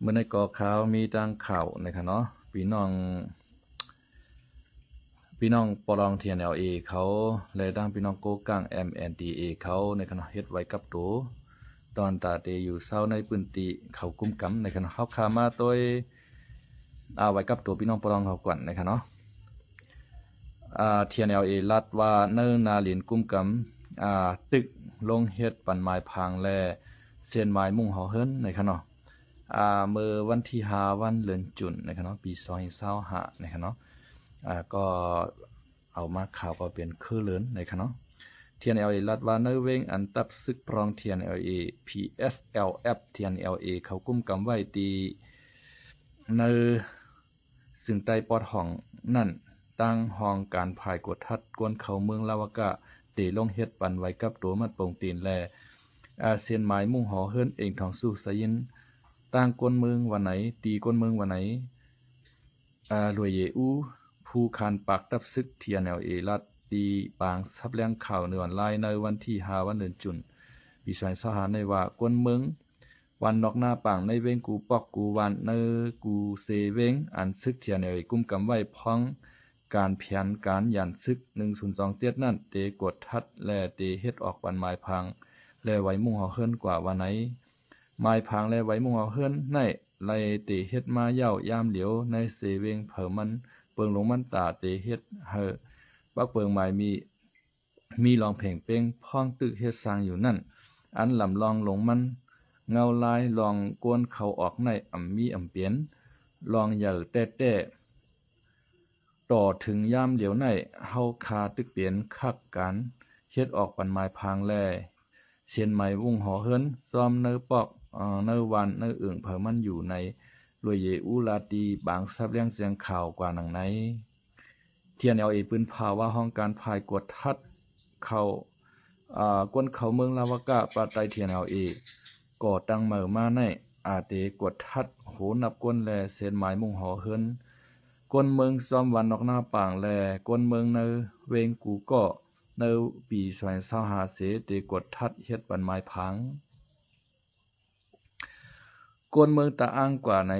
ມື້ນີ້ກໍຂ່າວມີຕັ້ງຂ່າວນະຄະເນາະ ພີ່ນ້ອງ ພີ່ນ້ອງປອງ TNLA ເຂົາ ແລະ ທັງພີ່ນ້ອງໂກກັງ MNDAA ເຂົານະຄະເນາະ ເຮັດໄວ້ກັບໂຕ ຕອນຕາເຕຢູ່ເຊົາໃນພື້ນທີ່ເຂົາກຸມກຳນະຄະເນາະ ເຮົາຂ່າວມາໂດຍ ອາ ໄວ້ກັບໂຕພີ່ນ້ອງປອງເຂົາກ່ອນນະຄະເນາະ. ອາ TNLA ລັດວ່າໃນນາລິນກຸມກຳ ອາ ຕຶກລົງເຮັດປັນໝາຍຜາງ ແລະ ເຊັນໝາຍມຸ້ງຫໍເຮີນນະຄະເນາະ. ອາ ເມື່ອວັນທີຫ້າ ວັນເດືອນຈຸນນະຄະເນາະ ປີສອງພັນຊາວຫ້ານະຄະເນາະ ອາ ກໍເອົາມາຂ່າວກໍເປັນຄືເລີນນະຄະເນາະ. TNLA ລັດວ່າໃນເວງອັນຕັບຊຶກປອງ TNLA PSLF TNLA ເຂົາກຸມກຳໄວ້ທີ່ໃນ ຊຶ່ງໃຕ້ປອດຫ້ອງນັ້ນ ຕັ້ງຫ້ອງການຝ່າຍກວດທັດ ກວນເຂົ້າເມືອງລາວະກະ ເຕລົງເຮັດປັນໄວ້ກັບໂຕມັດປົງຕີນ ແລະ ອາ ເຊັນໝາຍມຸ້ງຫໍເຮີນ ເອງທອງຊູ ສະຍິນ ຕັ້ງກວນເມືອງວາໄນ ຕີກວນເມືອງວາໄນ ອາ ລວຍເຢອູ ຜູ້ຄານປາກຕັບຊຶກ TNLA ລັດ ຕີບາງສັບແຫຼ່ງຂ່າວໃນອອນລາຍ ໃນວັນທີຫ້າ ວັນເດືອນຈຸນ ປີສອງພັນຊາວຫ້ານີ້ວ່າ ກວນເມືອງ ວັນນອກນາປາງ ໃນເວງກູປອກ ກູວານ ໃນກູເຊເວງ ອັນຊຶກ TNLA ກຸມກຳໄວ້ ພ້ອມການແຜນການຢ້ານຊຶກ ໜຶ່ງສູນສອງເຈັດນັ້ນ ເຕກວດທັດ ແລະ ເຕເຮັດອອກປັນໝາຍຜາງ ແລະ ໄວ້ມຸ້ງຫໍເຮີນກວ່າວ່າໃນ. ໝາຍຜາງ ແລະ ໄວ້ມຸ້ງຫໍເຮີນໃນໄລ່ເຕເຮັດມາເຍົາຍາມຫຼຽວ ໃນເຊເວງເຜີມັນ ເປິງຫຼົງມັນຕາ ເຕເຮັດໃຫ້ປັກເປິງໝາຍມີ ມີລອງເພງເປັງ ພ້ອມຕຶກເຮັດສ້າງຢູ່ນັ້ນ ອັນລຳລອງຫຼົງມັນ ເງົາລາຍລອງກວນເຂົ້າອອກໃນອຳມີອຳເປັນ ລອງໃຫຍ່ແຕ້ໆ ຕໍ່ເຖິງຍາມຫຼຽວໃນ ເຮົາຄາຕຶກເປັນຄັກການເຮັດອອກປັນໝາຍຜາງ ແລະ ເຊັນໝາຍມຸ້ງຫໍເຮີນ ຊອມໃນປອກ ເອີ ໃນວານ ໃນເອີງເຜີມັນຢູ່ໃນ ລວຍເຢອູ ລາຕີບາງສັບແຫຼ່ງແຈ້ງຂ່າວກວ່າໜັງໃນ. TNLA ປືນພາວວ່າຫ້ອງການຝ່າຍກວດທັດເຂົ້າ ອາ ກວນເຂົ້າເມືອງລາວະກະ ປາກໃຕ້ TNLA ກໍ່ຕັ້ງໃໝ່ມາໃນ ອາ ເຕກວດທັດໂຫນັບຄົນ ແລະ ເຊັນໝາຍມຸ້ງຫໍເຮີນ ຄົນເມືອງຊອມວັນນອກນາປາງ ແລະ ຄົນເມືອງໃນເວງກູກໍ ໃນປີສອງພັນຊາວຫ້າເສ ເຕກວດທັດເຮັດປັນໝາຍຜາງ ຄົນເມືອງຕາອ່າງກວ່າໃນ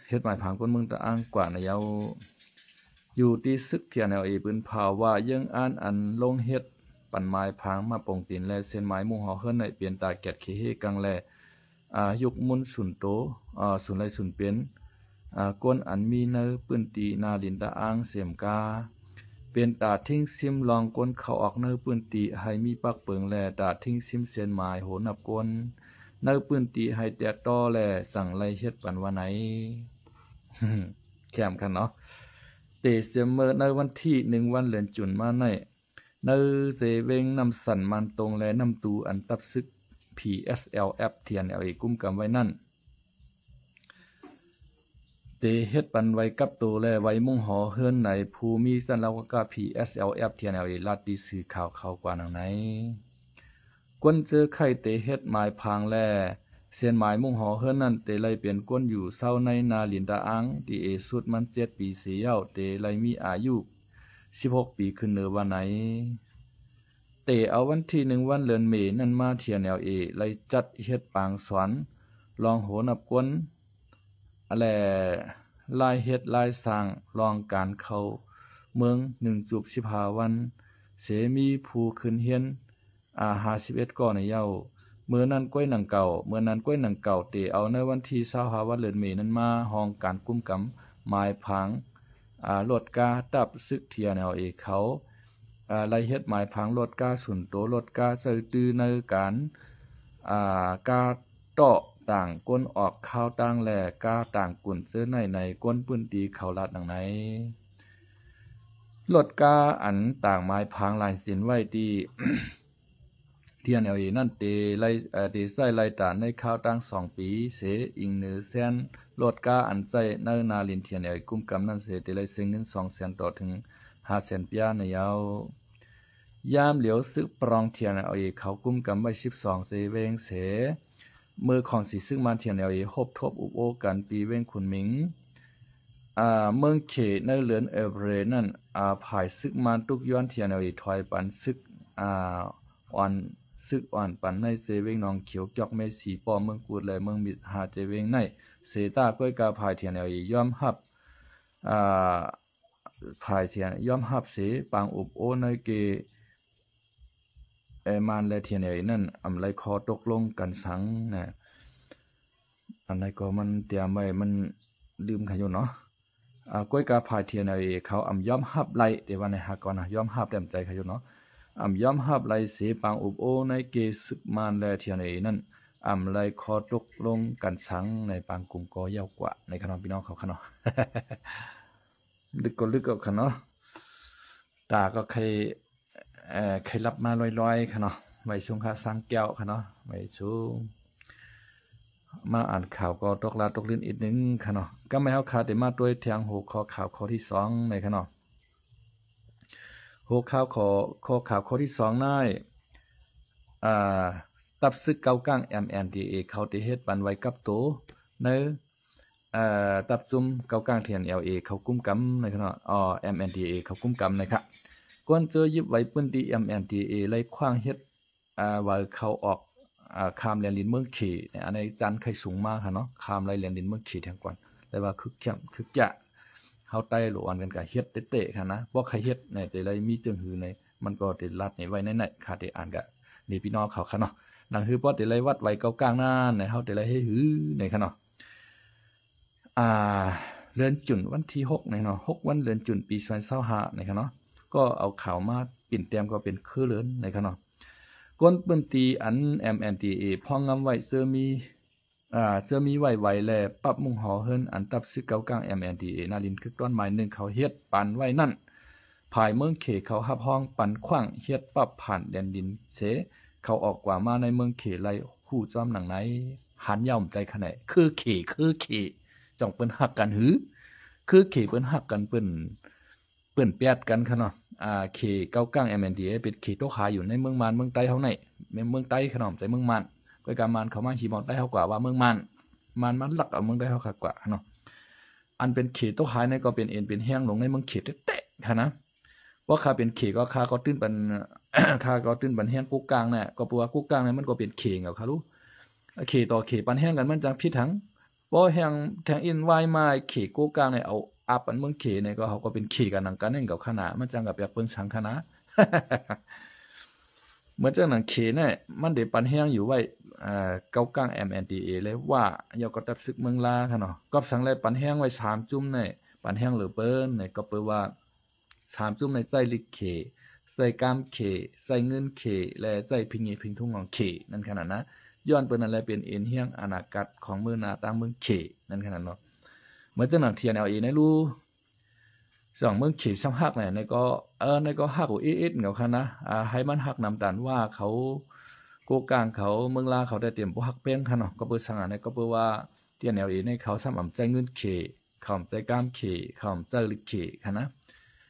ເຮັດໝາຍຜາງຄົນເມືອງຕາອ່າງກວ່າໃນເຍົາ ຢູ່ທີ່ຊຶກ TNLA ປືນພາວວ່າ ເຢີ້ງອານອັນລົງເຮັດປັນໝາຍຜາງມາປົງຕີນ ແລະ ເຊັນໝາຍມຸ້ງຫໍເຮີນໃນ ເປັນຕາກຽດເຄເຮກັງ ແລະ ອາ ຍຸກມຸນສູນໂຕ ອາ ສູນໄລ່ສູນເປັນ ອາ ຄົນອັນມີໃນພື້ນທີ່ນາລິນຕາອ່າງເສມກາ ເປັນຕາທິງຊິມລອງຄົນເຂົ້າອອກໃນພື້ນທີ່ໃຫ້ມີປາກເປິງ ແລະ ຕາທິງຊິມເຊັນໝາຍໂຫນັບຄົນໃນພື້ນທີ່ໃຫ້ແຕະຕໍ່ ແລະ ຈັ່ງໄລ່ເຮັດປັນວ່າໃນ ແຄມຄັນເນາະ ເຕເຊັນເມີໃນວັນທີໜຶ່ງ ວັນເດືອນຈຸນມາໃນ ໃນເຊເວງນ້ຳສັນ ມານຕົງ ແລະ ນ້ຳຕູ ອັນຕັບຊຶກ PSLF TNLA ກຸມກຳໄວ້ນັ້ນ ເຕເຮັດປັນໄວ້ກັບໂຕ ແລະ ໄວ້ມຸ້ງຫໍເຮືອນໃນພູມີສັນລາວະກະ PSLF TNLA ລັດທີ່ສື່ຂ່າວເຂົາກວ່າໜັງໃນ ຄົນເຈີໄຂ້ເຕເຮັດໝາຍຜາງ ແລະ ເຊັ່ນໝາຍມຸ້ງຫໍເຮືອນນັ້ນ ເຕໄລ່ເປັນຄົນຢູ່ເຊົາໃນນາລິນຕາອ່າງ ທີ່ເອສຸດມັນເຈັດປີເສຍເຍົາ ເຕໄລ່ມີອາຍຸສິບຫົກປີຂຶ້ນເນີວ່າໃນ ເຕເອົາວັນທີໜຶ່ງ ວັນເດືອນເມນັ້ນມາ TNLA ໄລ່ຈັດເຮັດປາງສອນ ລອງໂຫນັບຄົນ ແລະ ລາຍເຮັດລາຍສ້າງ ລອງການເຂົ້າເມືອງ ໜຶ່ງຈຸບສິບຫ້າວັນ ເສມີຜູ້ຂຶ້ນຮຽນ ອາ ຫ້າສິບເອັດກໍໃນເຍົາ ເມື່ອນັ້ນກ້ວຍໜັງເກົ່າ ເມື່ອນັ້ນກ້ວຍໜັງເກົ່າ ເຕເອົາໃນວັນທີຊາວຫ້າ ວັນເດືອນເມນັ້ນມາ ຫ້ອງການກຸມກຳໝາຍຜາງ ອາ ລົດກາ ຕັບຊຶກ TNLA ເຂົາ ອາ ໄລ່ເຮັດໝາຍຜາງລົດກາສ່ວນໂຕ ລົດກາໃຊ້ຕື້ໃນການ ອາ ກາເຕາະຕ່າງກົ້ນອອກຂ່າວຕ່າງ ແລະ ກາຕ່າງກຸນເຈີໃນ ໃນກົ້ນພື້ນທີ່ເຂົາລາດໜັງໃນ ລົດກາອັນຕ່າງໝາຍຜາງລາຍເຊັນໄວ້ທີ່ TNLA ນັ້ນ ເຕໄລ່ ເອີ ເຕໃຊ້ໄລ່ຕານໃນຂ່າວຕ່າງສອງປີເສ ອີງເໜືອແຊນລົດກາອັນໃຊ້ໃນນາລິນ TNLA ກຸມກຳນັ້ນເສ ເຕໄລ່ເສຍເງິນສອງແສນຕໍ່ເຖິງຫ້າແສນປຽໃນເຍົາ ຍາມຫຼຽວຊຶກປະລອງ TNLA ເຂົາກຸມກຳໄວ້ສິບສອງເຊເວງເສ ເມື່ອຂອງສີຊຶກມານ TNLA ຮົບທົບອຸບໂອ້ກັນທີ່ເວງຂຸນໝິງ ອາ ເມືອງເຂດໃນເດືອນເອເປຣນັ້ນ ອາ ຝ່າຍຊຶກມານຕຸກຍ້ອນ TNLA ຖອຍປັນຊຶກ ອາ ອ່ອນ ຊຶກອ່ອນປັນໃນເຊເວງໜອງຂຽວ ຈອກເມສີ ປ້ອມເມືອງກຸດ ແລະ ເມືອງມິດ ຫ້າເຊເວງໃນ ເສຕາ ກ້ວຍກາ ຝ່າຍ TNLA ຍອມຮັບ ອາ ຝ່າຍ TNLA ຍອມຮັບເສ ປາງອົບໂອ້ໃນເກ ເອີ ມານ ແລະ TNLA ນັ້ນ ອຳໄລຂໍ້ຕົກລົງກັນສັງນະ. ອັນໃດກໍມັນຕຽມໄວ້ ມັນລືມຂະຢູ່ເນາະ. ອາ ກ້ວຍກາ ຝ່າຍ TNLA ເຂົາອຳຍອມຮັບໄລ່ ແຕ່ວ່າໃນຫາກກ່ອນນະ ຍອມຮັບແຕ້ມໃຈຂະຢູ່ເນາະ. ອຳຍອມຮັບໄລ່ເສ ປາງອົບໂອ້ໃນເກ ຊຶກມານ ແລະ TNLA ນັ້ນ ອຳໄລຂໍ້ຕົກລົງກັນສັງໃນປາງກຸງກໍຍາວກວ່າ ໃນຂະເນາະ ພີ່ນ້ອງເຂົາຂະເນາະ. ລຶກກໍລຶກເອົາຂະເນາະ. ຕາກໍໄຄ ເອີ ໄຄຫຼັບມາລອຍໆຂະເນາະ. ໄວ້ສູງຂະ ສ້າງແກ້ວຂະເນາະ ໄວ້ສູງ. ມາອ່ານຂ່າວກໍຕົກລາຕົກລື່ນອີກໜຶ່ງຂະເນາະ. ກໍແມ່ນເຮົາຄາໄດ້ມາຕົວແທງຫົວຂໍ້ຂ່າວຂໍ້ທີສອງໃນຂະເນາະ. ຫົວຂໍ້ຂ່າວ ຂໍ້ ຂໍ້ຂ່າວຂໍ້ທີສອງນັ້ນ ອາ ຕັບຊຶກເກົ້າກ້າງ MNDAA ເຂົາໄດ້ເຮັດປັນໄວ້ກັບໂຕໃນ ເອີ ຕັບຈຸ່ມເກົ້າກ້າງ TNLA ເຂົາກຸມກຳນະຄະເນາະ. ອໍ MNDAA ເຂົາກຸມກຳນະຄະ. ກວນເຈີຍຶດໄວ້ພື້ນທີ່ MNDAA ໄລ່ຂວ້າງເຮັດ ອາ ໄວ້ເຂົ້າອອກ ອາ ຂ້າມແດນດິນເມືອງເຂ. ອັນນີ້ຈັນໄຄສູງມາຄະເນາະ ຂ້າມໄລ່ແດນດິນເມືອງເຂແທງກ່ອນ ແຕ່ວ່າຄຶກຄຽມຄຶກຈະ ເຮົາໄຕ້ຫຼວງກັນກະເຮັດເຕະໆຄະນະ. ບໍ່ໃຄເຮັດໃນ ແຕ່ໄດ້ມີເຈີງຫືໃນ ມັນກໍໄດ້ລັດໃນໄວ້ໃນ ໃນຄາໄດ້ອ່ານກະ ນີ້ພີ່ນ້ອງເຂົາຄະເນາະ. ໜັງຫືພໍໄດ້ໄລ່ວັດໄວ້ເກົ້າກ້າງນັ້ນ ໃນເຮົາໄດ້ໄລ່ເຮັດຫືໃນຄະເນາະ. ອ່າ ເດືອນຈຸນ ວັນທີຫົກໃນເນາະ ຫົກວັນເດືອນຈຸນ ປີສອງພັນຊາວຫ້າໃນຄະເນາະ. ກໍເອົາຂ່າວມາປິ່ນແຕ້ມກໍເປັນຄືເລີນໃນຄະເນາະ. ກົນປືນຕີອັນ MNDAA ພອງງຳໄວ້ເຈີມີ ອາ ເຈີມີໄວ້ໄວ ແລະ ປັບມຸງຫໍເຮືອນອັນຕັບຊຶກເກົ້າກ້າງ MNDAA ນາລິນຄຶກຕອນໝາຍໜຶ່ງເຂົາເຮັດປັນໄວ້ນັ້ນ ຝ່າຍເມືອງເຂເຂົາຮັບຮອງປັນຂວ້າງເຮັດປັບຜ່ານແດນດິນເສ ເຂົາອອກກວ່າມາໃນເມືອງເຂໄລ່ຮູ້ຈ້ອມໜັງໃນ ຫັນຍາວໃຈຂະແໜ ຄືເຂ ຄືເຂ ຈັ່ງເພິ່ນຮັກກັນຫື ຄືເຂເພິ່ນຮັກກັນ ເພິ່ນ ເພິ່ນແປດກັນຄະເນາະ. ອາ ເຂເກົ້າກ້າງ MNDAA ເປັນເຂຕົກຫາຍຢູ່ໃນເມືອງມານ ເມືອງໃຕ້ເຮົາໃນ ແມ່ນເມືອງໃຕ້ຄະເນາະ ບໍ່ໃຊ່ເມືອງມານ. ກໍກາມານເຂົາມາຮີບເອົາໃຕ້ເຮົາກວ່າວ່າເມືອງມານ ມານມາລັກເອົາເມືອງໃຕ້ເຮົາຄະກວ່າເນາະ. ອັນເປັນເຂຕົກຫາຍໃນກໍເປັນເອັນເປັນແຮງລົງໃນເມືອງເຂແທ້ໆຄະນະ. ເພາະຂ້າເປັນເຂກໍຂ້າກໍຕື່ນປັນ ຂ້າກໍຕື່ນປັນແຮງກົກກາງນະ ກໍເພາະວ່າກົກກາງນະມັນກໍເປັນເຂເຂົາຄະລູ. ເຂຕໍ່ເຂປັນແຮງກັນມັນຈັ່ງຜິດຫຍັງ ພໍແຮງແທງອິນວາຍມາເຂກົກກາງໃນ ເອົາອັບອັນເມືອງເຂໃນ ກໍເຮົາກໍເປັນເຂກັນໜັງກັນເອງເຂົາຄະນະ ມັນຈັ່ງກະແປກເບິ່ງສັງຄະນະ. ເໝືອນຈັ່ງໜັງເຂນະ ມັນໄດ້ປັນແຮງຢູ່ໄວ້ ເອີ ເກົ້າກ້າງ MNDAA ແລະວ່າ ແລ້ວກໍຕັບຊຶກເມືອງລາຄະເນາະ. ກອບສັງແລະປັນແຮງໄວ້ສາມຈຸ່ມໃນ ປັນແຮງເຫຼືອເກີນໃນ ກໍເປີວ່າ ສາມຈຸ່ມໃນໃຊ້ລິກເຂ ໃຊ້ກ້າມເຂ ໃຊ້ເງິນເຂ ແລະໃຊ້ພິງເງພິງທຸງຂອງເຂນັ້ນຂະໜາດນະ. ຍ້ອນເປັນນັ້ນແລະເປັນເອັນຮຽງອະນາກັດຂອງມື້ໜ້າຕ່າງເມືອງເຂນັ້ນຂະໜາດເນາະ. ເໝືອນຈັ່ງໜັງ TNLA ໃນລູ ສອງເມືອງເຂຊ່ຳຮັກແຫຼະ ໃນກໍ ເອີ ໃນກໍຮັກໂອເອເອັດເຂົາຄະນະ ອາ ໃຫ້ມັນຮັກນຳຕານວ່າເຂົາ ກົກກາງເຂົາ ເມືອງລາເຂົາ ແຕ່ຕຽມບໍ່ຮັກແປ້ງຄະເນາະ. ກໍເປີສັງອັນໃນ ກໍເປີວ່າ TNLA ໃນເຂົາຊ່ຳອຳໃຈເງິນເຂ ເຂົາອຳໃຈກ້າມເຂ ເຂົາອຳໃຈລິກເຂຄະນະ.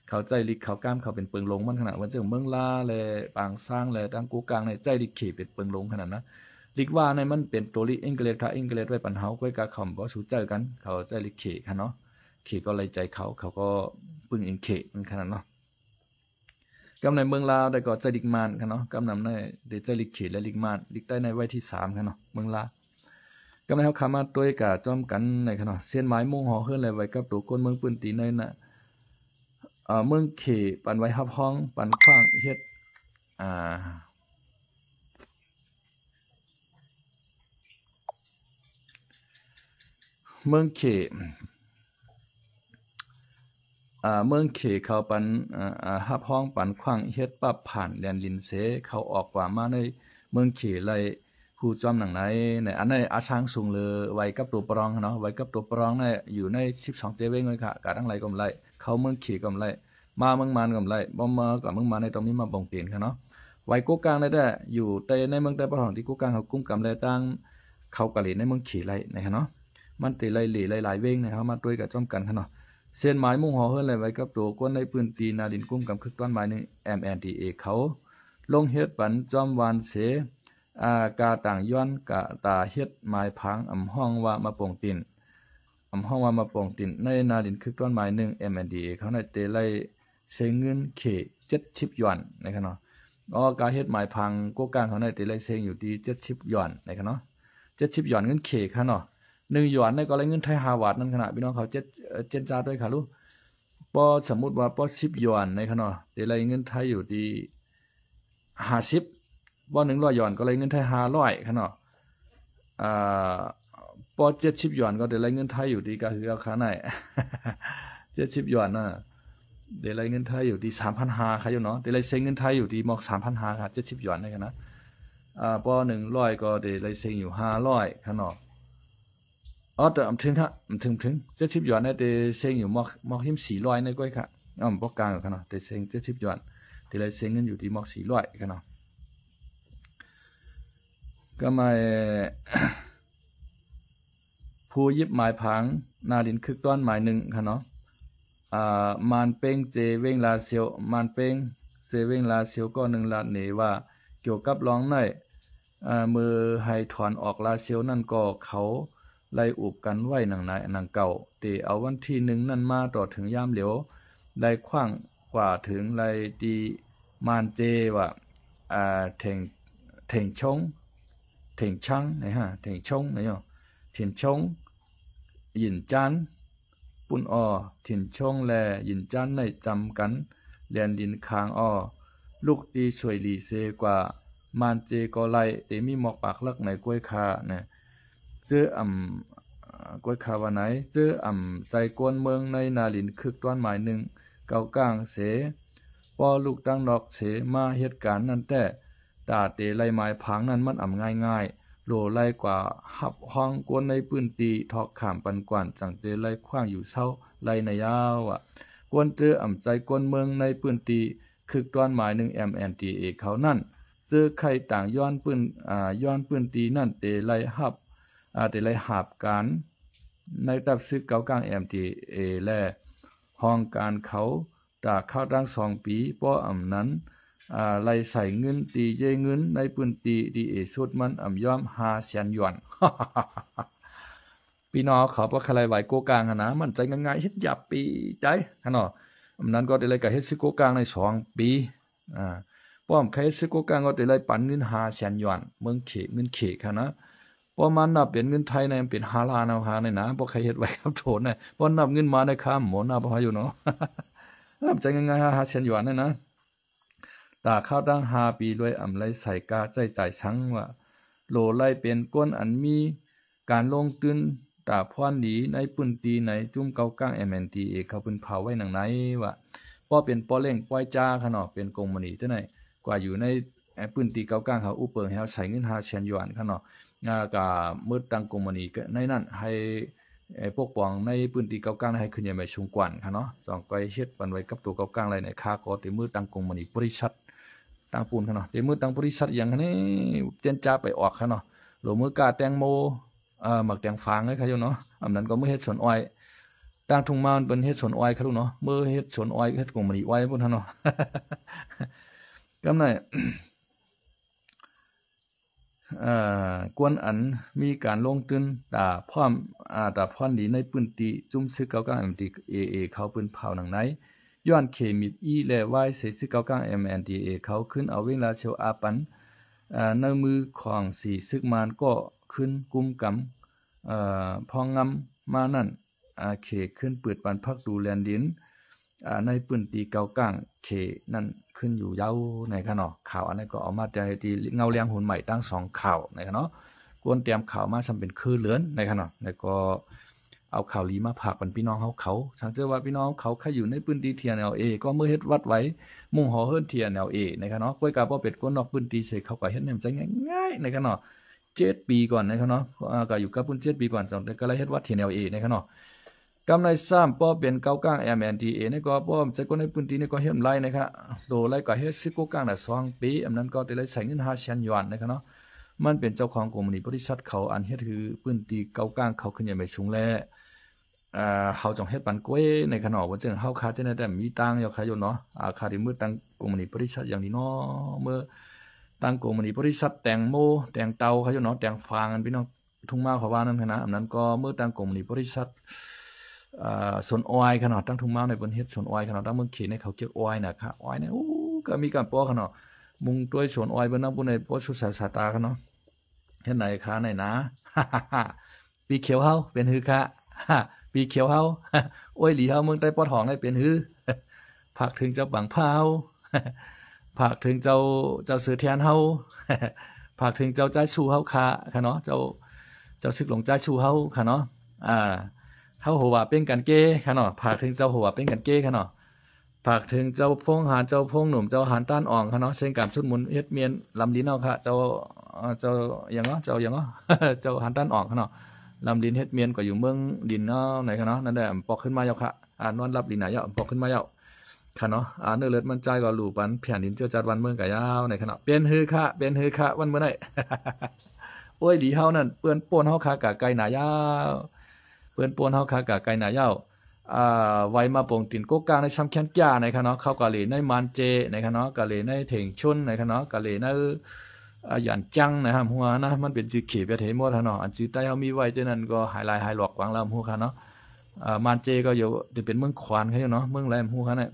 ເຂົາໃຈລິກເຂົາກ້າມເຂົາເປັນເປິງລົງມັນຂະໜາດ ວ່າຈັ່ງເມືອງລາ ແລະ ປາງຊາງ ແລະ ທາງກົກກາງໃນໃຈລິກເຂເປັນເປິງລົງຂະໜາດນະ. ລິກວ່າໃນມັນເປັນໂຕລິກເອັງກະເລັດ ພາເອັງກະເລັດໄວ້ປັນເຮົາ ກ້ອຍກະເຂົາບໍ່ສູ້ໃຈກັນ ເຂົາໃຈລິກເຂຄະເນາະ. ເຂກໍໄລໃຈເຂົາ ເຂົາກໍປຶ້ງເອງເຂນັ້ນຂະໜາດເນາະ. ກຳໃນເມືອງລາວໄດ້ກໍໃຈລິກມານຄະເນາະ ກຳນຳໃນໄດ້ໃຈລິກເຂ ແລະ ລິກມານ ລິກໃຕ້ໃນໄວ້ທີສາມຄະເນາະ ເມືອງລາວ. ກຳໃນເຮົາຄາມາຕົວກາຈ້ອມກັນໃນຄະເນາະ ເສັ້ນໝາຍມຸງຫໍເຮືອນ ແລະ ໄວ້ກັບໂຕຄົນເມືອງພື້ນທີ່ໃນນະ ເອີ ເມືອງເຂປັນໄວ້ຮັບຮອງ ປັນຂວ້າງເຮັດ ອາ ເມືອງເຂ ອາ ເມືອງເຂເຂົາປັນ ອາ ອາ ຮັບຮອງປັນຂວ້າງເຮັດປັບຜ່ານແດນດິນເສ ເຂົາອອກກວ່າມາໃນເມືອງເຂໄລ່ຮູ້ຈ້ອມໜັງໃນ. ໃນອັນໃນອາຊ່າງສູງເລີໄວ້ກັບໂຕປະລອງເນາະ ໄວ້ກັບໂຕປະລອງໃນ ຢູ່ໃນສິບສອງເຈເວັງເລີຍຄະ ກະທັງໄຫຼກໍບໍ່ໄດ້ ເຂົ້າເມືອງເຂກໍບໍ່ໄດ້ ມາເມືອງມານກໍບໍ່ໄດ້ ບໍ່ມາກັບເມືອງມານໃນ ຕ້ອງມີມາປອງເຕັນຄະເນາະ. ໄວ້ກົກກາງໄດ້ແຕ່ ຢູ່ແຕ່ໃນເມືອງໃຕ້ປະທ້ອງທີ່ກົກກາງເຂົາກຸມກຳ ແລະ ຕ່າງ ເຂົາກະເລີນໃນເມືອງເຂໄລ່ນະຄະເນາະ ມັນເຕໄລ່ເລໄລ່ຫຼາຍເວັງນະ ເຮົາມາຕົວກາຈ້ອມກັນຄະເນາະ. ເສັ້ນໝາຍມຸງຫໍເຮືອນ ແລະ ໄວ້ກັບໂຕຄົນໃນພື້ນທີ່ນາດິນກຸມກຳຄຶກຕອນໝາຍໜຶ່ງ MNDAA ເຂົາລົງເຮັດປັນຈອມວານເສ ອາ ກາຕ່າງຍ້ອນກາຕາເຮັດໝາຍຜັງ ອຳຮ້ອງວ່າມາປອງຕິນ ອຳຮ້ອງວ່າມາປອງຕິນ ໃນນາດິນຄຶກຕອນໝາຍໜຶ່ງ MNDAA ເຂົາໄດ້ເຕໄລ່ເຊງເງິນເຂເຈັດສິບຢວນນະຄະເນາະ. ອໍ ກາເຮັດໝາຍຜັງກົກກາງເຂົາໄດ້ເຕໄລ່ເຊງຢູ່ທີ່ເຈັດສິບຢວນນະຄະເນາະ ເຈັດສິບຢວນເງິນເຂຄະເນາະ. ໜຶ່ງຢວນນີ້ກໍໄດ້ເງິນໄທຫ້າບາດນັ້ນຂະນະ ພີ່ນ້ອງເຂົາເຈັດ ເອີ ເຈັດຈາດດ້ວຍຄ່ະລູກ. ພໍສົມມຸດວ່າ ພໍສິບຢວນນີ້ຂະເນາະ ໄດ້ໄດ້ເງິນໄທຢູ່ທີ່ຫ້າສິບ, ພໍໜຶ່ງຮ້ອຍຢວນກໍໄດ້ເງິນໄທຫ້າຮ້ອຍຂະເນາະ. ອາ ພໍເຈັດສິບຢວນກໍໄດ້ໄດ້ເງິນໄທຢູ່ທີ່ ກະຄືເອົາຄ່າໄດ້ ເຈັດສິບຢວນນະ ໄດ້ໄດ້ເງິນໄທຢູ່ທີ່ສາມພັນຫ້າຄ່ະຢູ່ເນາະ ໄດ້ໄດ້ເສັງເງິນໄທຢູ່ທີ່ໝອກສາມພັນຫ້າຄ່ະ ເຈັດສິບຢວນນີ້ຂະນະ. ອາ ພໍໜຶ່ງຮ້ອຍກໍໄດ້ໄດ້ເສັງຢູ່ຫ້າຮ້ອຍຄ່ະເນາະ. ອໍ ແຕ່ ອາ ເຖິງ ເຖິງ ເຖິງ ເຈັດສິບຢວນໄດ້ ແຕ່ເສັງຢູ່ໝອກ ໝອກຫິມສີ່ຮ້ອຍໃນກ້ອຍຄ່ະ ອາ ບໍ່ກາງຄ່ະເນາະ ແຕ່ເສັງເຈັດສິບຢວນ ແຕ່ໄດ້ເສັງເງິນຢູ່ທີ່ໝອກສີ່ຮ້ອຍຄ່ະເນາະ. ກໍໝາຍ ຜູ້ຢິບໝາຍຜາງ ນາລິນຄຶກຕອນໝາຍໜຶ່ງຄ່ະເນາະ. ອາ ມານເປັງເຈເວັງລາຊຽວ ມານເປັງເຈເວັງລາຊຽວກໍໜຶ່ງລາດເນວ່າ ກ່ຽວກັບລອງໄດ້ ເອີ ເມື່ອໃຫ້ຖອນອອກລາຊຽວນັ້ນກໍເຂົາໄດ້ອຸບກັນໄວ້ໜັງໃນ ໜັງເກົ່າ ແຕ່ເອົາວັນທີໜຶ່ງນັ້ນມາຕໍ່ເຖິງຍາມຫຼຽວ ໄດ້ຂວ້າງກວ່າເຖິງໄດ້ຕີມານເຈວ່າ ອາ ເຖງ ເຖງຊົງ ເຖງຊັງ ເຖງຊົງ ເຖງຊົງ ຢິນຈານ ປຸ້ນອໍ ເຖິນຊົງ ແລະ ຍິນຈານ ໄດ້ຈຳກັນແລ່ນດິນຄາງອໍ ລຸກຕີສວຍຫຼີເຊກວ່າ ມານເຈກໍໄລ່ ເຕມີໝອກປາກລັກໃນກ້ວຍຄານະ ເຈີອຳ ກ້ວຍຄາວ່າໄນ ເຈີອຳໃຈກວນເມືອງໃນນາລິນຄຶກຕອນໝາຍໜຶ່ງ ເກົາກ້າງເສ ປໍລູກຕັ້ງນອກເສມາເຮັດການນັ້ນແຕ່ ຕາເຕໄລ່ໝາຍຜາງນັ້ນມັນອຳງ່າຍໆ ໂຫຼໄລ່ກວ່າຮັບຮອງກວນໃນພື້ນທີ່ ທອກຂ້າມປັນກວານ ຈັ່ງເຕໄລ່ຂວ້າງຢູ່ເຊົາໄລ່ໃນຍາວ ອາ ກວນເຈີອຳໃຈກວນເມືອງໃນພື້ນທີ່ ຄຶກຕອນໝາຍໜຶ່ງ ເອັມເອັນທີເອ ເຂົານັ້ນ ເຈີໄຂ່ຕ່າງຍ້ອນພື້ນ ອາ ຍ້ອນພື້ນທີ່ນັ້ນເຕໄລ່ຮັບ ອາ ເຕໄລ່ຫາບການໃນຕັບຊຶກເກົາກ້າງ ເອັມເອັນທີເອ ແລະ ຫ້ອງການເຂົາ ຕາຄາວຕັ້ງສອງປີ ປໍອຳນັ້ນ ອາ ໄລ່ໃສ່ເງິນຕີເຢເງິນໃນພື້ນທີ່ ດີເອສຸດມັນອຳຍອມຫ້າແສນຢວນ. ພີ່ນ້ອງເຂົາບໍ່ຄະໄລໄຫວໂກກາງຫັ້ນນະ ມັນໃຈງ່າຍໆ ເຮັດຢາບປີໃຈຫັ້ນເນາະ ອຳນັ້ນກໍໄດ້ໄລ່ກະເຮັດຊຶກໂກກາງໃນສອງປີ ອາ ປ້ອມໃຄຊຶກໂກກາງກໍໄດ້ໄລ່ປັນເງິນຫ້າແສນຢວນ ເມືອງເຂ ເງິນເຂຫັ້ນນະ ພໍມານັບເປັນເງິນໄທໃນມັນເປັນຫ້າລ້ານເອົາຫາໃນນະ ບໍ່ໃຄເຮັດໄຫວກັບໂຕນະ ພໍນັບເງິນມາໃນຄາມໂມນະ ບໍ່ໃຫ້ຢູ່ເນາະ ໃຈງ່າຍໆ ຫ້າແສນຢວນນັ້ນນະ ຕາຄາວຕັ້ງຫ້າປີ ລວຍອຳໄລ່ໃສ່ກາໃຊ້ຈ່າຍສັງວ່າ ໂຫຼໄລ່ເປັນກວນອັນມີການລົງທຶນຕາພອນດີໃນພື້ນທີ່ໃນຈຸ້ມເກົາກ້າງ ເອັມເອັນທີເອ ເຂົາເພິ່ນພາວໄວ້ໜັງໃນວ່າ ປໍເປັນປໍເລັ່ງປ້ອຍຈ້າຂະເນາະ ເປັນກົງມະນີຈັ່ງໃດ ກວ່າຢູ່ໃນ ເອີ ພື້ນທີ່ເກົາກ້າງເຮົາອຸເປິງໃຫ້ເຮົາໃຊ້ເງິນຫ້າແສນຢວນຂະເນາະ ອາ ກະໝົດຕັ້ງກົງມະນີໃນນັ້ນ ໃຫ້ ເອີ ປົກປ້ອງໃນພື້ນທີ່ເກົາກ້າງໃຫ້ຂຶ້ນໃຫຍ່ໃໝ່ສູງກວ່ານຂະເນາະ ຕ້ອງໄປເຮັດປັນໄວ້ກັບໂຕເກົາກ້າງໄດ້ໃນຄາກໍເຕັມມືຕັ້ງກົງມະນີບໍລິສັດ ຕັ້ງປູນຂະເນາະ ເຕັມມືຕັ້ງບໍລິສັດຫຍັງຫັ້ນນີ້ ເຈນຈາໄປອອກຂະເນາະ ໂລມືກ້າແຕງໂມ ເອີ ໝາກແຕງຟາງເລີຍຂະຢູ່ເນາະ ອຳນັ້ນກໍມືເຮັດສວນອ້ອຍ ຕັ້ງທຸງມານເປັນເຮັດສວນອ້ອຍຂະລູກເນາະ ມືເຮັດສວນອ້ອຍ ເຮັດກົງມະນີອ້ອຍພຸ້ນຫັ້ນເນາະ ກຳໄດ້ ເອີ ກວນອັນມີການລົງທຶນຕາພ້ອມ ອາ ຕາພອນດີໃນພື້ນທີ່ ຈຸ້ມຊຶກເກົາກ້າງ ເອັມເອັນທີເອ ເຂົາເພິ່ນພາວໜັງໃນ ຍ້ອນເຂມິດອີ ແລະ ວາຍໃສ່ຊຶກເກົາກ້າງ ເອັມເອັນທີເອ ເຂົາຂຶ້ນເອົາເວງລາຊຽວອາປັນ ອາ ໃນມືຂອງສີຊຶກມານກໍຂຶ້ນກຸມກຳ ເອີ ພອງງຳມານັ້ນ ອາ ເຂຂຶ້ນປືດປັນພັກດູແລນດິນ ອາ ໃນພື້ນທີ່ເກົາກ້າງເຂນັ້ນຂຶ້ນຢູ່ເຍົາ ໃນຂະເນາະ ຂ່າວອັນນັ້ນກໍເອົາມາແຕ່ທີ່ເງົາແລງຫຸນໃໝ່ທັງສອງຂ່າວ ໃນຂະເນາະ ກວນແຕ້ມຂ່າວມາຊ່ຳເປັນຄືເຫຼືອນ ໃນຂະເນາະ ແລ້ວກໍເອົາຂ່າວດີມາຝາກປັນພີ່ນ້ອງເຮົາເຂົາ ຖ້າເຈີວ່າພີ່ນ້ອງເຮົາເຂົາໃຄຢູ່ໃນພື້ນທີ່ ທີເອັນແອລເອ ກໍເມືອເຮັດວັດໄຫວມຸງຫໍເຮືອນ ທີເອັນແອລເອ ໃນຂະເນາະ ກ້ວຍກາບໍ່ເປັນຄົນນອກພື້ນທີ່ເສ ເຂົາກໍເຮັດແນວໃຈງ່າຍໆ ໃນຂະເນາະ ເຈັດປີກ່ອນນະຄະເນາະ ອາ ກໍຢູ່ກັບເພິ່ນເຈັດປີກ່ອນ ຕອນແຕ່ກໍໄດ້ເຮັດວັດ ທີເອັນແອລເອ ນະຄະເນາະ ກຳໄດ້ຊ້ຳ ພໍເປັນເກົາກ້າງ ເອັມເອັນທີເອ ນີ້ກໍພໍໃສ່ຄົນໃນພື້ນທີ່ນີ້ກໍເຮັດຫຼາຍນະຄະ ໂຕໄລກໍເຮັດຊຶກໂກກ້າງນະສອງປີ ອຳນັ້ນກໍໄດ້ໃຊ້ເງິນຫ້າແສນຢວນນະຄະເນາະ ມັນເປັນເຈົ້າຂອງກົງມານີບໍລິສັດເຂົາ ອັນເຮັດໃຫ້ພື້ນທີ່ເກົາກ້າງເຂົາຂຶ້ນໃຫຍ່ໃໝ່ສູງແລ ເຮົາຈົ່ງເຮັດປັນກ້ວຍໃນຂະເນາະ ວ່າຈັ່ງເຮົາຄາຈະໄດ້ແຕ່ມີຕັງຢູ່ຄະຢູ່ເນາະ ອາ ຄາໄດ້ມືຕັ້ງກົງມານີບໍລິສັດຢ່າງນີ້ເນາະ ເມື່ອຕັ້ງກົງມານີບໍລິສັດແຕງໂມ ແຕງເຕົາຄະຢູ່ເນາະ ແຕງຟາງ ອັນພີ່ນ້ອງທຸງມາວເຂົາວ່ານັ້ນຫັ້ນນະ ອັນນັ້ນກໍເມື່ອຕັ້ງກົງມານີບໍລິສັດ ອາ ສວນອ້ອຍຄະເນາະ ທາງທຸງມາວນີ້ເພິ່ນເຮັດສວນອ້ອຍຄະເນາະ ທາງເມືອງເຂດນີ້ເຂົາເກັບອ້ອຍນະຄະ ອ້ອຍນີ້ ໂອ້ ກໍມີການປໍຄະເນາະ ມຸງຕວຍສວນອ້ອຍເພິ່ນນຳ ຜູ້ໃດບໍ່ສຸດສາຍຕາຄະເນາະ ເຮັດໃນຄາໃນນາ ປີຂຽວເຮົາເປັນຮືຄະ ປີຂຽວເຮົາ ໂອ້ຍ ຫຼີເຮົາເມືອງໃຕ້ປອດຫ້ອງໄດ້ເປັນຮື ຝາກເຖິງເຈົ້າປາງພ້າວ ຝາກເຖິງເຈົ້າ ເຈົ້າເສືອແທນເຮົາ ຝາກເຖິງເຈົ້າຈາຍຊູເຮົາຄະ ຄະເນາະ ເຈົ້າ ເຈົ້າຊຶກຫຼວງຈາຍຊູເຮົາຄະເນາະ ອ່າ ເຮົາໂຫວ່າເປັນກັນເກຄະເນາະ ຝາກເຖິງເຈົ້າໂຫວ່າເປັນກັນເກຄະເນາະ ຝາກເຖິງເຈົ້າພົງຫານ ເຈົ້າພົງໜຸ່ມ ເຈົ້າຫານຕ້ານອອງຄະເນາະ ເສັງກາມສຸດໝູນເຮັດມຽນລຳລິນເອົາຄະ ເຈົ້າ ເຈົ້າຫຍັງເນາະ ເຈົ້າຫຍັງເນາະ ເຈົ້າຫານຕ້ານອອງຄະເນາະ ລຳລິນເຮັດມຽນກໍຢູ່ເມືອງລິນເນາະ ໃນຄະເນາະ ນັ້ນແຫຼະ ອຳປອກຂຶ້ນມາເຈົ້າຄະ ອ່າ ນອນຫຼັບລີນາຍາວ ອຳປອກຂຶ້ນມາເຈົ້າ ຄະເນາະ ອ່າ ເນື້ອເລືອດມັນຈ່າຍກໍຫຼູ່ປັນ ແຜ່ນດິນເຊື້ອຊາດບ້ານເມືອງກະຍາວ ໃນຄະເນາະ ເປັນຮືຄະ ເປັນຮືຄະ ວັນເມື່ອໃດ ໂອ້ຍ ຫຼີເຮົານັ້ນ ເປື້ອນໂປ້ນເຮົາຄາກະໄກນາຍາວ ເປື້ອນໂປ້ນເຮົາຄາກະໄກນາຍາວ ອ່າ ໄວມາປົງຕີນກົກກາງໃນຊຳແຄນກຽ ໃນຄະເນາະ ເຂົາກະເລໃນມານເຈ ໃນຄະເນາະ ກະເລໃນເຖງຊົນ ໃນຄະເນາະ ກະເລໃນ ອ່າ ຢານຈັງ ໃນຫຳຫົວນະ ມັນເປັນຈື່ເຂດປະເທດໝົດຫັ້ນເນາະ ອັນຈື່ໃຕ້ເຮົາມີໄວ້ແຕ່ນັ້ນກໍຫາຍຫຼາຍຫາຍຫຼອກກວ່າງລະຫຳຫົວຄະເນາະ ອ່າ ມານເຈກໍຢູ່ ຈະເປັນເມືອງຂວານເຂົາຢູ່ເນາະ ເມືອງແລມຫົວຄະນະ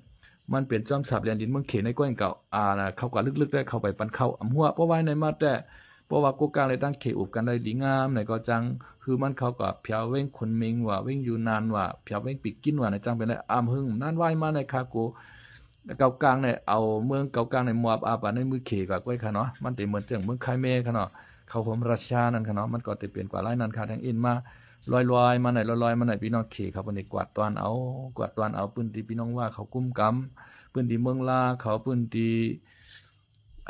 ມັນເປັນຈອມສັບແດນດິນເມືອງເຂດໃນກ້ອຍເກົ່າ ອ່າ ເຂົາກະລຶກໆ ໄດ້ເຂົ້າໄປປັນເຂົ້າອຳຫົວ ເພາະວ່າໃນມາແຕ່ ເພາະວ່າກົກກາງ ແລະ ຕັ້ງເຂດອຸບກັນໄດ້ດີງາມ ໃນກໍຈັ່ງ ຄືມັນເຂົາກໍແຜວເວັງຂຸນໝິງວ່າ ເວັງຢູ່ນານວ່າ ແຜວເວັງປີກິນວ່າ ໃນຈັ່ງເປັນໄລ ອຳຫຶງນານວາຍມາໃນຄາໂກ ເກົາກາງໃນ ເອົາເມືອງເກົາກາງໃນມອບອາບາໃນມືເຂກວ່າກ້ອຍຄະເນາະ ມັນເຕັມເໝືອນເຈີງເມືອງຄາຍແມຄະເນາະ ເຂົາໂຮມຣັດເຊຍນັ້ນຄະເນາະ ມັນກໍເຕັມເປັນກວ່າລາຍນັ້ນຄະ ທັງອິນມາລອຍໆ ມາໃນລອຍໆ ມາໃນ ພີ່ນ້ອງເຂເຂົາເພິ່ນໄດ້ກວາດຕ້ອນເອົາ ກວາດຕ້ອນເອົາ ພື້ນທີ່ພີ່ນ້ອງວ່າເຂົາກຸມກຳ ພື້ນທີ່ເມືອງລາເຂົາ ພື້ນທີ່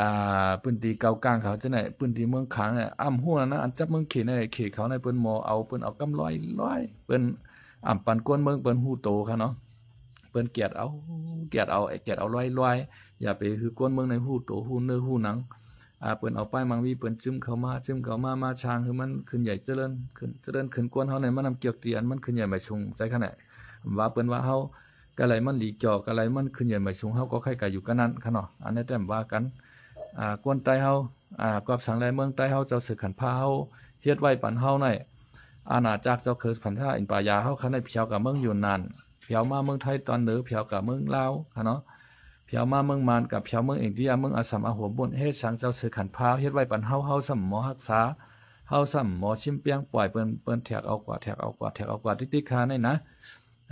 ອ່າ ພື້ນທີ່ເກົາກາງເຂົາຈັ່ງໃດ ພື້ນທີ່ເມືອງຂາງ ອຳຮູ້ນະ ອັນຈັບເມືອງເຂໃນເຂເຂົາໃນ ເພິ່ນໝໍເອົາ ເພິ່ນເອົາກຳລອຍໆ ເພິ່ນອຳປັນກວນເມືອງ ເພິ່ນຮູ້ໂຕຄະເນາະ ເພິ່ນກຽດເອົາ ກຽດເອົາ ກຽດເອົາລອຍໆ ຢ່າໄປຄືກວນເມືອງໃນຮູ້ໂຕ ຮູ້ເນື້ອຮູ້ໜັງ ອ່າ ເພິ່ນເອົາປ້າຍມັງວີ ເພິ່ນຈຶ້ມເຂົ້າມາ ຈຶ້ມເຂົ້າມາ ມາສ້າງໃຫ້ມັນຂຶ້ນໃຫຍ່ຈະເລີນ ຂຶ້ນຈະເລີນ ຂຶ້ນກວນເຮົາໃນມານຳກຽກຕີ ອັນມັນຂຶ້ນໃຫຍ່ໃໝ່ສູງໃຈຂະໜາດ ວ່າເພິ່ນວ່າເຮົາ ກະໄລມັນຫຼີຈໍ ກະໄລມັນຂຶ້ນໃຫຍ່ໃໝ່ສູງ ເຮົາກໍໄຄກະຢູ່ກະນັ້ນຄະເນາະ ອັນໃດແຕ່ວ່າກັນ ອ່າ ກວນໃຕ້ເຮົາ ອ່າ ກອບສັງແລເມືອງໃຕ້ເຮົາ ເຈົ້າເສືອຂັນພາເຮົາ ເຮັດໄວ້ປັນເຮົາໃນ ອານາຈັກເຈົ້າເຂີຍພັນທາອິນປາຍາເຮົາ ຄັນໄດ້ແຜວກະເມືອງຢູນນານ ແຜວມາເມືອງໄທຕອນເໜືອ ແຜວກະເມືອງລາວຄະເນາະ ແຜວມາເມືອງມານ ກະແຜວເມືອງອິນເດຍ ເມືອງອາສຳອາໂຫມພຸ້ນ ເຮັດສັງເຈົ້າເສືອຂັນພາເຮັດໄວ້ປັນເຮົາ ເຮົາຊ້ຳໝໍຮັກສາ ເຮົາຊ້ຳໝໍຊິມປຽງ ປ່ອຍເພິ່ນ ເພິ່ນແທກເອົາກວ່າ ແທກເອົາກວ່າ ແທກເອົາກວ່າຕິກໆ ຄະໃນນະ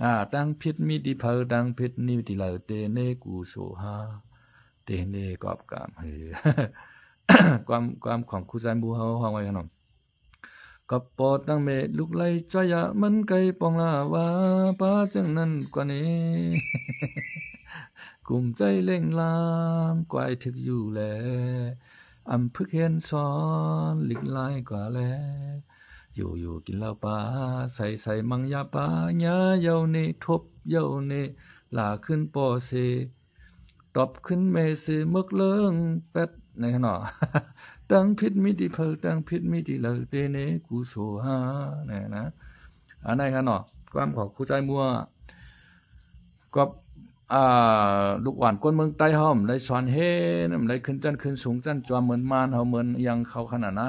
ອ່າ ຕັ້ງຜິດມີທີ່ເຜີ ຕັ້ງຜິດມີທີ່ເຜີ ເຕເນກູໂສຫາ ເຕເນກອບກາມ ເອີ ຄວາມ ຄວາມຂອງຄູຊາຍໝູ່ເຮົາຮ້ອງໄວ້ຂະນ້ອງ ກອບປໍຕັ້ງເມ ລູກໄຫຼຈອຍຢາ ມັນໄກປ່ອງລາວາ ປາຈັ່ງນັ້ນກວ່າເນ ກຸ້ມໃຈເລັ່ງລາມ ກວາຍຖືກຢູ່ແລ ອຳຝຶກຮຽນສອນ ຫຼີກຫຼາຍກວ່າແລ ຢູ່ໆ ກິນເຫຼົ້າປາ ໃສ່ໃສ່ມັງຢາປາ ຍາເຍົາເນ ທົບເຍົາເນ ຫຼາຂຶ້ນປໍເຊ ຕອບຂຶ້ນເມເຊ ເໝິກເລີງແປັດ ໃນຂະເນາະ ຕັ້ງຜິດມີທີ່ເຜີ ຕັ້ງຜິດມີທີ່ເຜີ ເຕເນກູໂສຫາ ນະນະ ອັນໃດຂະເນາະ ຄວາມຂອງຄູຊາຍມົວ ກອບ ອ່າ ລູກຫຼານຄົນເມືອງໃຕ້ເຮົາ ມັນໄດ້ສອນເຮ ມັນໄດ້ຂຶ້ນຊັ້ນຂຶ້ນສູງຊັ້ນຈອມ ເໝືອນມານເຮົາ ເໝືອນຫຍັງເຂົາຂະໜາດນະ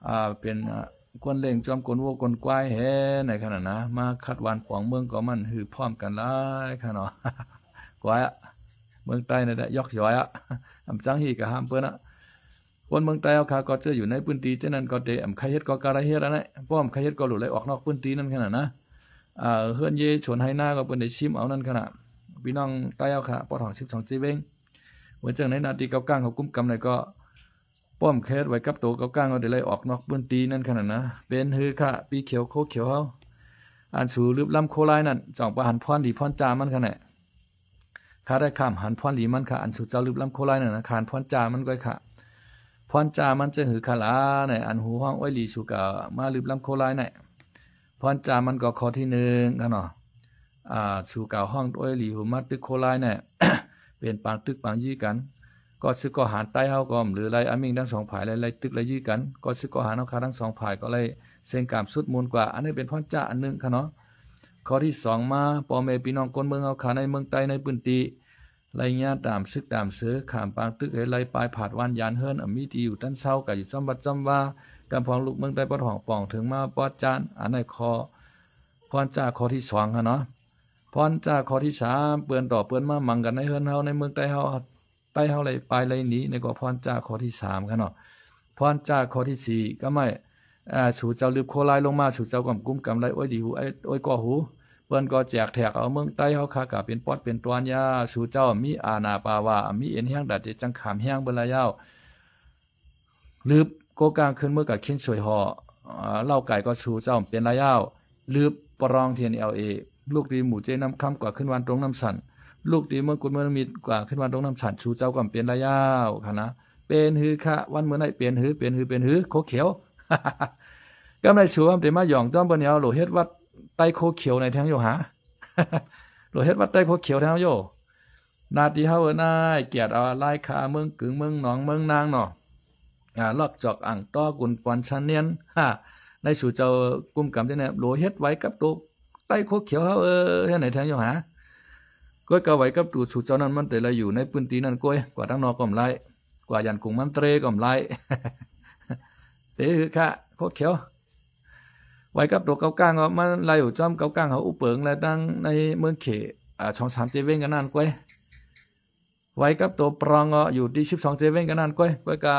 ອ່າ ເປັນ ອ່າ ຄົນເລັ່ງຈອມກົນໂວກົນກວາຍແຮ ໃນຂະໜາດນະ ມາຂັດຫວານປອງເມືອງກໍມັນ ຮືພ້ອມກັນຫຼາຍຂະເນາະ ກວາຍອະ ເມືອງໃຕ້ນັ້ນແຫຼະ ຢອກຢອຍອະ ອຳຈັ່ງຮີກະຫ້າມເປີນອະ ຄົນເມືອງໃຕ້ເຮົາຄະ ກໍເຈີຢູ່ໃນພື້ນທີ່ຈັ່ງນັ້ນກໍເຕ ອຳໃຄເຮັດກໍກະໄດ້ເຮັດອັນນັ້ນ ບໍ່ອຳໃຄເຮັດກໍຫຼູໄລອອກນອກພື້ນທີ່ນັ້ນຂະໜາດນະ ອ່າ ເຮືອນເຢສວນໄຮ່ນາກໍເພິ່ນໄດ້ຊິມເອົານັ້ນຂະໜາດ ພີ່ນ້ອງໃຕ້ເຮົາຄະ ປອດຫ້ອງສິບສອງເຈັດເວັງ ເໝືອນຈັ່ງໃນນາທີ່ເກົາກາງເຂົາກຸມກຳໃດກໍ ປ້ອມເຂດໄວ້ກັບໂຕເກົາກາງ ເຮົາໄດ້ໄລ່ອອກນອກພື້ນທີ່ນັ້ນຂະໜາດນະ ເປັນຮືຄະ ປີຂຽວໂຄຂຽວເຮົາ ອັນສູລືບລ້ຳໂຄລາຍນັ້ນ ຈອງປະຫັນພອນດີພອນຈາມັນຂະແນ ຂ້າໄດ້ຂ້າມຫັນພອນດີມັນຂະ ອັນສູເຈົ້າລືບລ້ຳໂຄລາຍນັ້ນນະ ຂ້າຫັນພອນຈາມັນກ້ອຍຂະ ພອນຈາມັນຈັ່ງຫືຄະຫຼາ ໃນອັນຫູຮ້ອງໂອ້ຍຫຼີ ສູກະມາລືບລ້ຳໂຄລາຍໃນ ພອນຈາມັນກໍຂໍ້ທີໜຶ່ງຂະເນາະ ອ່າ ສູກະຮ້ອງໂອ້ຍຫຼີ ຫູມາຕຶກໂຄລາຍໃນ ເປັນປາງຕຶກປາງຢື້ກັນ ກໍຊຶກກໍຫານໃຕ້ເຮົາກໍບໍ່ລືໄລ່ອາມິງທັງສອງຝ່າຍ ໄລ່ຕຶກໄລ່ຢື້ກັນ ກໍຊຶກກໍຫານເຮົາຄາທັງສອງຝ່າຍກໍໄລ່ເສັງກາມສຸດມູນກວ່າ ອັນນີ້ເປັນພອນຈາອັນໜຶ່ງຂະເນາະ ຂໍ້ທີສອງມາ ພໍ່ແມ່ພີ່ນ້ອງຄົນເມືອງເຮົາຄາໃນເມືອງໃຕ້ໃນພື້ນທີ່ ໄລ່ຍາຕາມຊຶກຕາມເສືອ ຂ້າມປາງຕຶກໃຫ້ໄລ່ປາຍຜາດວານຢານເຮືອນ ອາ ມີທີ່ຢູ່ຕັນເຊົາ ກະຢູ່ຈອມວັດຈອມວາ ກຳພອງລູກເມືອງໃຕ້ປອດຫ້ອງປ່ອງເຖິງມາປອດຈານ ອັນໃນຂໍ້ ພອນຈາຂໍ້ທີສອງຫັ້ນເນາະ ພອນຈາຂໍ້ທີສາມ ເປື້ອນຕໍ່ເປື້ອນມາມັງກັນໃນເຮືອນເຮົາ ໃນເມືອງໃຕ້ເຮົາ ໃຕ້ເຮົາໄລ່ປາຍໄລ່ໜີ ໃນກໍພອນຈາຂໍ້ທີສາມຫັ້ນເນາະ ພອນຈາຂໍ້ທີສີ່ ກະໄມ້ ອ່າ ສູ່ເຈົ້າລຶບໂຄລາຍລົງມາ ສູ່ເຈົ້າກໍກຸມກຳໄດ້ ໂອ້ຍດີຫູ ໂອ້ຍກໍຫູ ເພິ່ນກໍແຈກແທກເອົາເມືອງໃຕ້ເຮົາຄະກະເປັນປອດເປັນຕອນຢາ ສູ່ເຈົ້າມີອານາປາວາ ມີເອັນແຮງດາດເຈຈັງຂາມແຮງເບິດລະຍາວ ລຶບໂກກາງຂຶ້ນເມືອກະເຄນສວຍຫໍ່ ເລົ່າກາຍກໍສູ່ເຈົ້າເປັນລະຍາວ ລຶບປະລອງ ທີເອັນແອລເອ ລູກຕີໝູເຈນ້ຳຄຳກວ່າຂຶ້ນວານຕົງນ້ຳສັນ ລູກຕີເມືອງກຸດເມືອງມິດກວ່າຂຶ້ນວານຕົງນ້ຳສັນ ສູ່ເຈົ້າກໍເປັນລະຍາວຄະນະ ເປັນຫືຄະ ວັນເມືອໃນເປັນຫື ເປັນຫື ເປັນຫື ໂຄຂຽວ ກຳໄດ້ສູ່ວ່າເຕມາຫຍອງຈ້ອມເພິ່ນແນວໂຫຼເຮັດວັດໃຕ້ໂຄຂຽວໃນແທງໂຍຫາ ໂຫຼເຮັດວັດໃຕ້ໂຄຂຽວແທງໂຍ ໜ້າທີ່ເຮົາເອີ້ນອ້າຍກຽດເອົາລາຍຄາເມືອງກຶງ ເມືອງໜອງ ເມືອງນາງເນາະ ອາ ລອກຈອກອ່າງຕໍ່ກຸນປອນຊະນຽນ ໃນສູ່ເຈົ້າກຸມກຳຈັ່ງໃດ ໂຫຼເຮັດໄວ້ກັບໂຕໃຕ້ໂຄຂຽວເຮົາເອີຍ ເຮັດໃນແທງໂຍຫາ ກ້ອຍກະໄວ້ກັບໂຕສູ່ເຈົ້ານັ້ນ ມັນແຕ່ລະຢູ່ໃນພື້ນທີ່ນັ້ນກ້ອຍ ກວ່າທາງນອກກໍບໍ່ໄດ້ ກວ່າຢ້ານກຸງມັນເຕຣກໍບໍ່ໄດ້ ເຕຫືຄະ ໂຄຂຽວ ໄວ້ກັບໂຕເກົາກາງກໍມັນໄລ່ຢູ່ຈ້ອມເກົາກາງເຮົາອຸເປິງ ແລະ ທັງໃນເມືອງເຂ ອາ ສອງສາມເຈເວັງກັນນັ້ນກ້ອຍ ໄວ້ກັບໂຕປຣອງກໍຢູ່ທີ່ສິບສອງເຈເວັງກັນນັ້ນກ້ອຍ ກ້ອຍກະ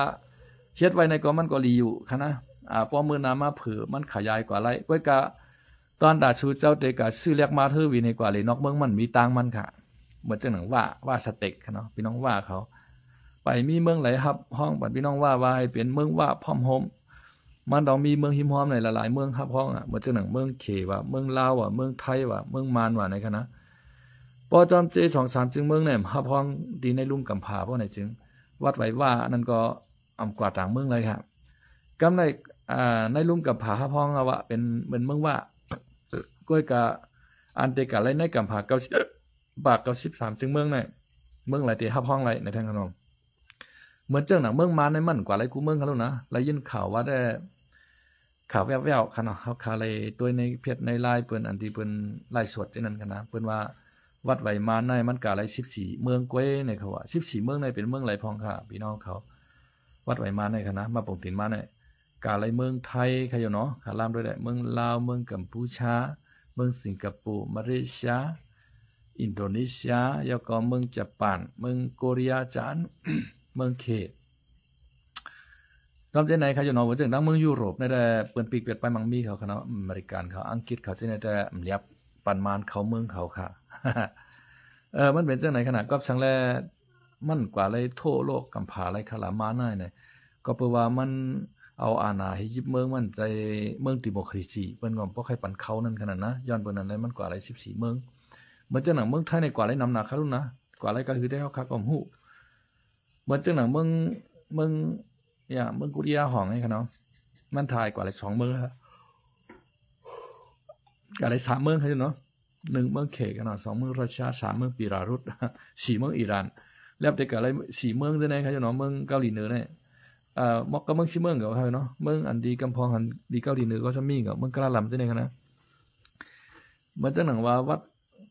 ເຮັດໄວ້ໃນກໍມັນກໍດີຢູ່ຄະນະ ອາ ພໍມື້ໜ້າມາເຜີມັນຂະຫຍາຍກວ່າໄດ້ ກ້ອຍກະຕອນຕາສູ່ເຈົ້າເຕກະຊື້ແລັກມາເທີວິນໃຫ້ກວ່າເລນອກເມືອງ ມັນມີຕ່າງມັນຄະ ເໝືອນຈັ່ງໜັງວ່າ ວ່າສະເຕັກຄະເນາະ ພີ່ນ້ອງວ່າເຂົາ ໄປມີເມືອງໃດຮັບຮອງບັດພີ່ນ້ອງວ່າ ວ່າໃຫ້ເປັນເມືອງວ່າພ້ອມໂຮມ ມັນຕ້ອງມີເມືອງຮິມຮອມໃນຫຼາຍໆເມືອງຮັບຮອງອະ ເໝືອນຈັ່ງໜັງເມືອງເຂວ່າ ເມືອງລາວວ່າ ເມືອງໄທວ່າ ເມືອງມານວ່າໃນຄະນະ ເພາະຈອມເຈສອງສາມຈຶ່ງເມືອງນີ້ຮັບຮອງທີ່ໃນລຸ່ມກຳຜາ ເພາະໃນຈຶ່ງວັດໄຫວວ່າ ອັນນັ້ນກໍອຳກວ່າຕ່າງເມືອງຫຼາຍຄະ ກຳໃນ ອາ ໃນລຸ່ມກຳຜາຮັບຮອງວ່າເປັນ ເປັນເມືອງວ່າ ກ້ອຍກະອັນເຕກະໄລໃນກຳຜາເກົ້າສິບ ປາກເກົ້າສິບສາມຈຶ່ງເມືອງໃນ ເມືອງຫຼາຍເຕຮັບຮອງໄລໃນແທງຂະໜອງ ເໝືອນຈັ່ງໜັງເມືອງມານໃນມັນກວ່າໄລກູເມືອງຄະລູນະ ໄລຍິນຂ່າວວ່າແຕ່ ຂ່າວແວ່ວໆຄະເນາະ ເຮົາຄາໄລຕົວໃນເພຈໃນລາຍເພິ່ນ ອັນທີ່ເພິ່ນໄລສົດຈັ່ງນັ້ນຄະນະ ເພິ່ນວ່າວັດໄຫວມານໃນມັນກະໄລສິບສີ່ເມືອງກວ່າໃນ ເຂົາວ່າສິບສີ່ເມືອງໃນເປັນເມືອງໃລພອງຄະ ພີ່ນ້ອງເຂົາ ວັດໄຫວມານໃນຄະນະ ມາປົງຕີນມານໃນ ກະໄລເມືອງໄທຄະຢູ່ເນາະ ຄະລາມດ້ວຍແຫຼະ ເມືອງລາວ ເມືອງກຳປູຊາ ເມືອງສິງກະໂປ ມາເລເຊຍ ອິນໂດເນເຊຍ ແລ້ວກໍເມືອງຈະປານ ເມືອງໂກເຣຍຈານ ເມືອງເຂ ນອກຈາກນັ້ນຄະຢູ່ເນາະ ເວົ້າເຖິງທາງເມືອງຢູໂຣບໃນແຕ່ເພິ່ນປີກເປັດໄປມັງມີເຂົາຄະເນາະ ອາເມລິກັນເຂົາ ອັງກິດເຂົາ ຈັ່ງໃນແຕ່ລຽບປັນມານເຂົ້າເມືອງເຂົາຄະ ເອີ ມັນເປັນຈັ່ງໃດຄະນະ ກັບສັງແລ ມັນກວ່າໄລທົ່ວໂລກກຳຜາໄລຄະລາມານໃນ ກໍເພາະວ່າມັນເອົາອານາໃຫ້ຍຶບເມືອງ ມັນໃຈເມືອງດີໂມຄຣາຊີ ເພິ່ນກໍບໍ່ໃຫ້ປັນເຂົ້ານັ້ນຂະໜາດນະ ຍ້ອນເພິ່ນນັ້ນແຫຼະ ມັນກວ່າໄລສິບສີ່ເມືອງ ເໝືອນຈັ່ງໜັງເມືອງໄທໃນກວ່າໄລນຳໜ້າຄະລຸນນະ ກວ່າໄລກະຄືໄດ້ເຮົາຄະກໍຮູ້ ເໝືອນຈັ່ງໜັງເມືອງ ເມືອງ ຢ່າ ເມືອງກຸລິຍາຫອງໃນຄະເນາະ ມັນຖ່າຍກວ່າໄລສອງເມືອງ ກວ່າໄລສາມເມືອງຄະຢູ່ເນາະ ໜຶ່ງເມືອງເຂກເນາະ ສອງເມືອງຣັດເຊຍ ສາມເມືອງເບລາຣຸດ ສີ່ເມືອງອີຣານ ແລ້ວແຕ່ກະໄລສີ່ເມືອງຈັ່ງໃດຄະຢູ່ເນາະ ເມືອງເກົາຫຼີເໜືອນີ້ ເອີ ມັກກະເມືອງສີ່ເມືອງກໍເນາະ ເມືອງອັນດີກຳພອງ ອັນດີເກົາຫຼີເໜືອກໍຊຳມີກໍເມືອງກະລາລຳຈັ່ງໃດຄະນະ ເໝືອນຈັ່ງໜັງວ່າວັດ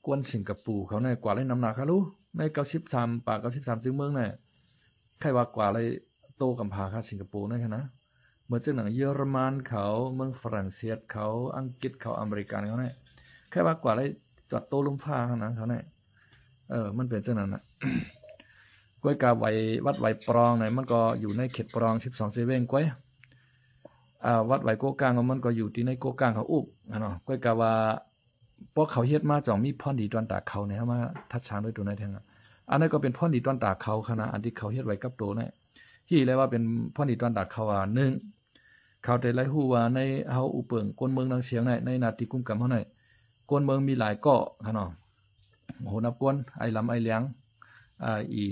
ກວນສິງກະໂປເຂົາໃນກວ່າໄລນຳໜ້າຄະລູ ໃນເກົ້າສິບສາມປາກເກົ້າສິບສາມຈຶ່ງເມືອງໃນ ໃຄວ່າກວ່າໄລໂຕກຳຜາຄະສິງກະໂປໃນຄະນະ ເໝືອນຈັ່ງໜັງເຢຍລະມານເຂົາ ເມືອງຝຣັ່ງເສດເຂົາ ອັງກິດເຂົາ ອາເມລິກັນເຂົາໃນ ໃຄວ່າກວ່າໄລຈອດໂຕລົມຟ້າຂະໜາດເຂົາໃນ ເອີ ມັນເປັນຈັ່ງນັ້ນນະ ກ້ອຍກະໄຫວ ວັດໄຫວປຣອງໃນ ມັນກໍຢູ່ໃນເຂດປຣອງສິບສອງເຊເວັງກ້ອຍ ອາ ວັດໄຫວໂກກາງ ມັນກໍຢູ່ທີ່ໃນໂກກາງເຂົາອຸບຫັ້ນເນາະ ກ້ອຍກະວ່າ ພວກເຂົາເຮັດມາຈອງມີພອນດີຕອນຕາເຂົາໃນ ເຮົາມາທັດສາງດ້ວຍໂຕໃນແທງ ອັນນັ້ນກໍເປັນພອນດີຕອນຕາເຂົາຂະນະ ອັນທີ່ເຂົາເຮັດໄວ້ກັບໂຕໃນ ທີ່ເລີຍວ່າເປັນພອນດີຕອນຕາເຂົາວ່າ ໜຶ່ງ ເຂົາໄດ້ໄດ້ຮູ້ວ່າໃນເຮົາອຸເປິງ ກົນເມືອງນາງຊຽງໃນ ໃນໜ້າທີ່ກຸມກຳເຮົາໃນ ກົນເມືອງມີຫຼາຍເກາະຂະເນາະ ໂຫ ນັບກວນ ໄອລຳ ໄອຫຼຽງ ອາ ອີ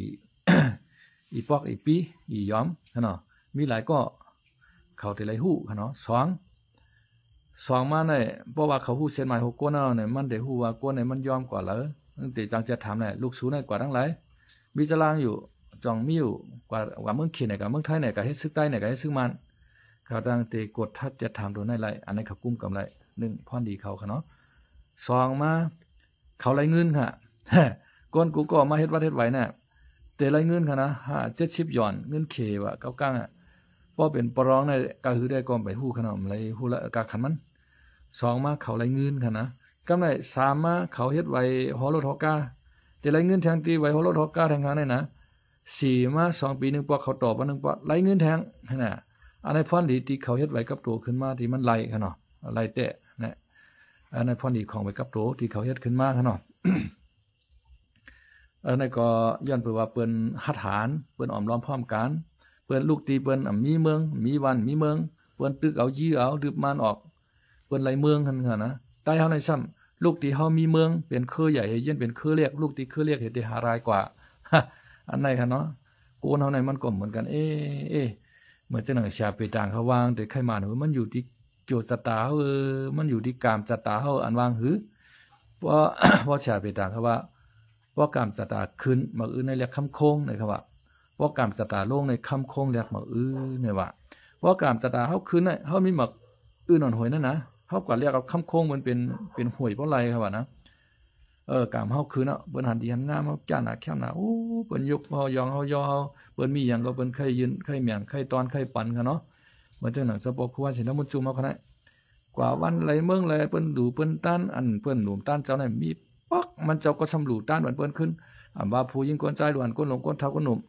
ອີປອກ ອີປີ ອີຢອມຂະເນາະ ມີຫຼາຍເກາະ ເຂົາໄດ້ໄດ້ຮູ້ຂະເນາະ ສອງ ສອງມາໃນ ເພາະວ່າເຂົາຮູ້ເສັ້ນໝາຍຂອງກົນເຮົາໃນ ມັນໄດ້ຮູ້ວ່າກົນໃນມັນຢອມກວ່າເລີ ມັນໄດ້ຈັ່ງຈະຖາມໃນ ລູກສູໃນກວ່າທັງຫຼາຍ ມີຕະລາງຢູ່ ຈ່ອງມີຢູ່ ກວ່າ ກວ່າເມືອງເຂດໃນ ກວ່າເມືອງໄທໃນ ກະເຮັດສຶກໃຕ້ໃນ ກະເຮັດສຶກມານ ເຂົາຕັ້ງແຕ່ກົດທັດຈະຖາມໂຕໃນໄລ ອັນໃນເຂົາກຸມກຳໄລ ໜຶ່ງ ພອນດີເຂົາຂະເນາະ ສອງມາ ເຂົາໄລ່ເງິນຂະ ກວນກູກໍມາເຮັດວັດເຮັດໄຫວນະ ແຕ່ໄລ່ເງິນຂະນະ ຫ້າເຈັດສິບຢອນ ເງິນເຂວ່າເກົາກາງອະ ພໍເປັນປະລອງໄດ້ກະຫືໄດ້ກໍໄປຮູ້ຂະນະ ໄລ່ຮູ້ລະກາຄັນມັນ ສອງມາເຂົາໄລ່ເງິນຂະນະ ກຳໄລ ສາມມາເຂົາເຮັດໄຫວຫໍລົດຫໍກາ ແຕ່ໄລ່ເງິນແທງຕີໄຫວຫໍລົດຫໍກາແທງຂະນະນະ ສີ່ມາສອງປີໜຶ່ງປອກ ເຂົາຕໍ່ປະໜຶ່ງປອກ ໄລ່ເງິນແທງຫັ້ນນະ ອັນໃນພອນດີທີ່ເຂົາເຮັດໄວ້ກັບໂຕຂຶ້ນມາ ທີ່ມັນໄລ່ຫັ້ນເນາະ ໄລ່ແຕະນະ ອັນໃນພອນດີຂອງໄວ້ກັບໂຕທີ່ເຂົາເຮັດຂຶ້ນມາຫັ້ນເນາະ. ອັນນັ້ນກໍຍ້ອນເພິ່ນວ່າເພິ່ນຮັດຫານ ເພິ່ນອ້ອມລ້ອມພ້ອມກັນ ເພິ່ນ ລູກທີ່ເພິ່ນ ອາ ມີເມືອງ ມີບ້ານ ມີເມືອງ ເພິ່ນຕຶກເອົາ ຢື້ເອົາ ລຶບມານອອກ ເພິ່ນໄລ່ເມືອງຫັ້ນນະ. ໃຕ້ເຮົາໃນຊ້ຳ ລູກທີ່ເຮົາມີເມືອງເປັນເຄືອໃຫຍ່ ເຮັດເປັນເຄືອແລກ ລູກທີ່ເຄືອແລກເຮັດໄດ້ຫາລາຍກວ່າ ອັນໃດຫັ້ນເນາະ. ໂກນເຮົາໃນມັນກໍເໝືອນກັນ ເອ ເອ ເໝືອນຈັ່ງນັ້ນ ຊາເປຕາງເຂົາວ່າ ແຕ່ໄຄມານ ມັນຢູ່ທີ່ໂຈຊະຕາເຮົາ ມັນຢູ່ທີ່ກາມຊະຕາເຮົາອັນວ່າງຫື. ເພາະ ເພາະຊາເປຕາງເຂົາວ່າ ເພາະກາມຊະຕາຂຶ້ນ ໝາກອຶ່ນໃນແລກຄຳຄົງ ໃນຄຳວ່າ ເພາະກາມຊະຕາລົງ ໃນຄຳຄົງແລກໝາກອຶ່ນ ໃນວ່າ ເພາະກາມຊະຕາເຮົາຂຶ້ນ ເຮົາມີໝາກອຶ່ນອ່ອນຫວຍນັ້ນນະ ເຮົາກໍແລກເອົາຄຳຄົງມັນເປັນ ເປັນຫວຍບໍ່ໄລ່ ເຂົາວ່ານະ. ເອີ ກາມເຮົາຄືນເນາະ ເພິ່ນຫັນດີຫັນງາມ ເຮົາຈ້າໜ້າແຂ້ມໜ້າ ໂອ້ ເພິ່ນຍົກເຮົາ ຢອງເຮົາ ຍໍເຮົາ ເພິ່ນມີຫຍັງກໍເພິ່ນໃຄ່ຍື່ນ ໃຄ່ແໝ້ນ ໃຄ່ຕ້ອນ ໃຄ່ປັນຫັ້ນເນາະ. ເໝືອນຈັ່ງນັ້ນ ສະເພາະຄູວາສິນທະມຸນຈຸມເຮົາຂະນະ ກວ່າວັນໄຫຼເມືອງໄຫຼ ເພິ່ນດູເພິ່ນຕ້ານ ອັນເພິ່ນດູຕ້ານເຈົ້ານັ້ນ ມີປັກ ມັນເຈົ້າກໍຊຳດູຕ້ານເພິ່ນຂຶ້ນ ອຳວ່າຜູ້ຍິງຄົນຊາຍ ຫຼວງຄົນຫຼວງ ຄົນເຖົ້າຄົນໜຸ່ມ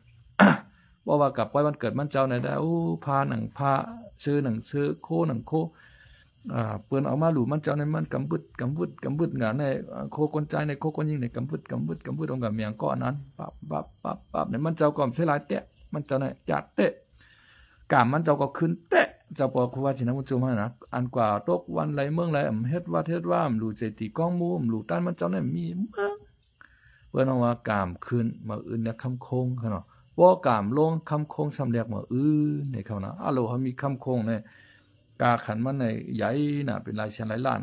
ບໍ່ວ່າກັບໄປວັນເກີດມັນເຈົ້າໃນໃດ ໂອ້ ພາໜັງພາ ເສື້ອໜັງເສື້ອ ໂຄໜັງໂຄ ອ່າ ເພິ່ນເອົາມາຫຼູມັນເຈົ້າໃນມັນກຳວຶດ ກຳວຶດ ກຳວຶດ ງານໃນ ອ່າ ໂຄຄົນຊາຍໃນ ໂຄຄົນຍິງໃນກຳວຶດ ກຳວຶດ ກຳວຶດ ອອກກະແມງກໍອັນນັ້ນ ປັບ ປັບ ປັບ ປັບ ໃນມັນເຈົ້າກໍເສຍຫຼາຍແຕະ ມັນເຈົ້າໃນຈາດແຕະ ກາມມັນເຈົ້າກໍຂຶ້ນແຕະ ເຈົ້າພໍ່ຄູວາສິນທະມຸນຈຸມຫັ້ນນະ ອັນກວ່າຕົກວັນໄຫຼເມືອງໄຫຼ ເຮັດວັດເຮັດວາ ຫຼູເສດຖີກອງໝູ່ ຫຼູຕ້ານມັນເຈົ້າໃນມີເມືອງ ເພິ່ນເວົ້າວ່າກາມຂຶ້ນ ໝາກອຶ່ນແລກຄຳຄົງເຂົາເນາະ ບໍ່ກາມລົງ ຄຳຄົງຊຳແລກໝາກອຶ່ນໃນເຂົານະ. ອາໂລ ເຮົາມີຄຳຄົງໃນກາຂັນມັນໃນໃຫຍ່ນະ ເປັນຫຼາຍແສນຫຼາຍລ້ານ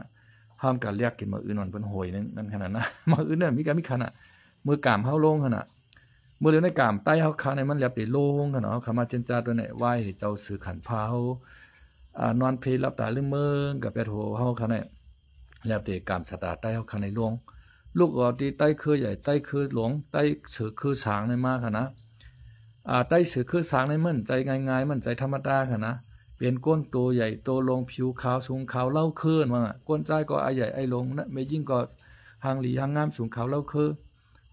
ຫ້າມການແລກກິນໝາກອຶ່ນ ມັນເພິ່ນໂຫຍນັ້ນຂະໜາດນະ ໝາກອຶ່ນນະມີກາມີຂັນນະ ເມື່ອກາມເຮົາລົງຫັ້ນນະ ເມື່ອເດີນໃນກາມໃຕ້ເຮົາຄາໃນມັນແລບໄດ້ລົງຫັ້ນເນາະ ຄຳວ່າເຈັນຈາຕົວໃນ ວາຍໃຫ້ເຈົ້າເສືອຂັນພາເຮົາ ອ່າ ນອນເພຫຼັບຕາລືມເມີງ ກະແປດໂຫເຮົາຄາໃນ ແລບແຕ່ກາມຊະຕາໃຕ້ເຮົາຄາໃນລົງ ລູກອອກທີ່ໃຕ້ເຄືອໃຫຍ່ ໃຕ້ເຄືອຫຼວງ ໃຕ້ເສືອເຄືອສາງໃນມາຄະນະ ອ່າ ໃຕ້ເສືອເຄືອສາງໃນມັນໃຈງ່າຍໆ ມັນໃຈທຳມະດາຄະນະ ເປັນກົ້ນໂຕໃຫຍ່ໂຕລົງ ຜິວຂາວສູງຂາວເລົາເຄີນວ່າ ກົ້ນຊາຍກໍອາໃຫຍ່ອາລົງ ແມ່ຍິງກໍຮ່າງດີຮ່າງງາມສູງຂາວເລົາເຄີ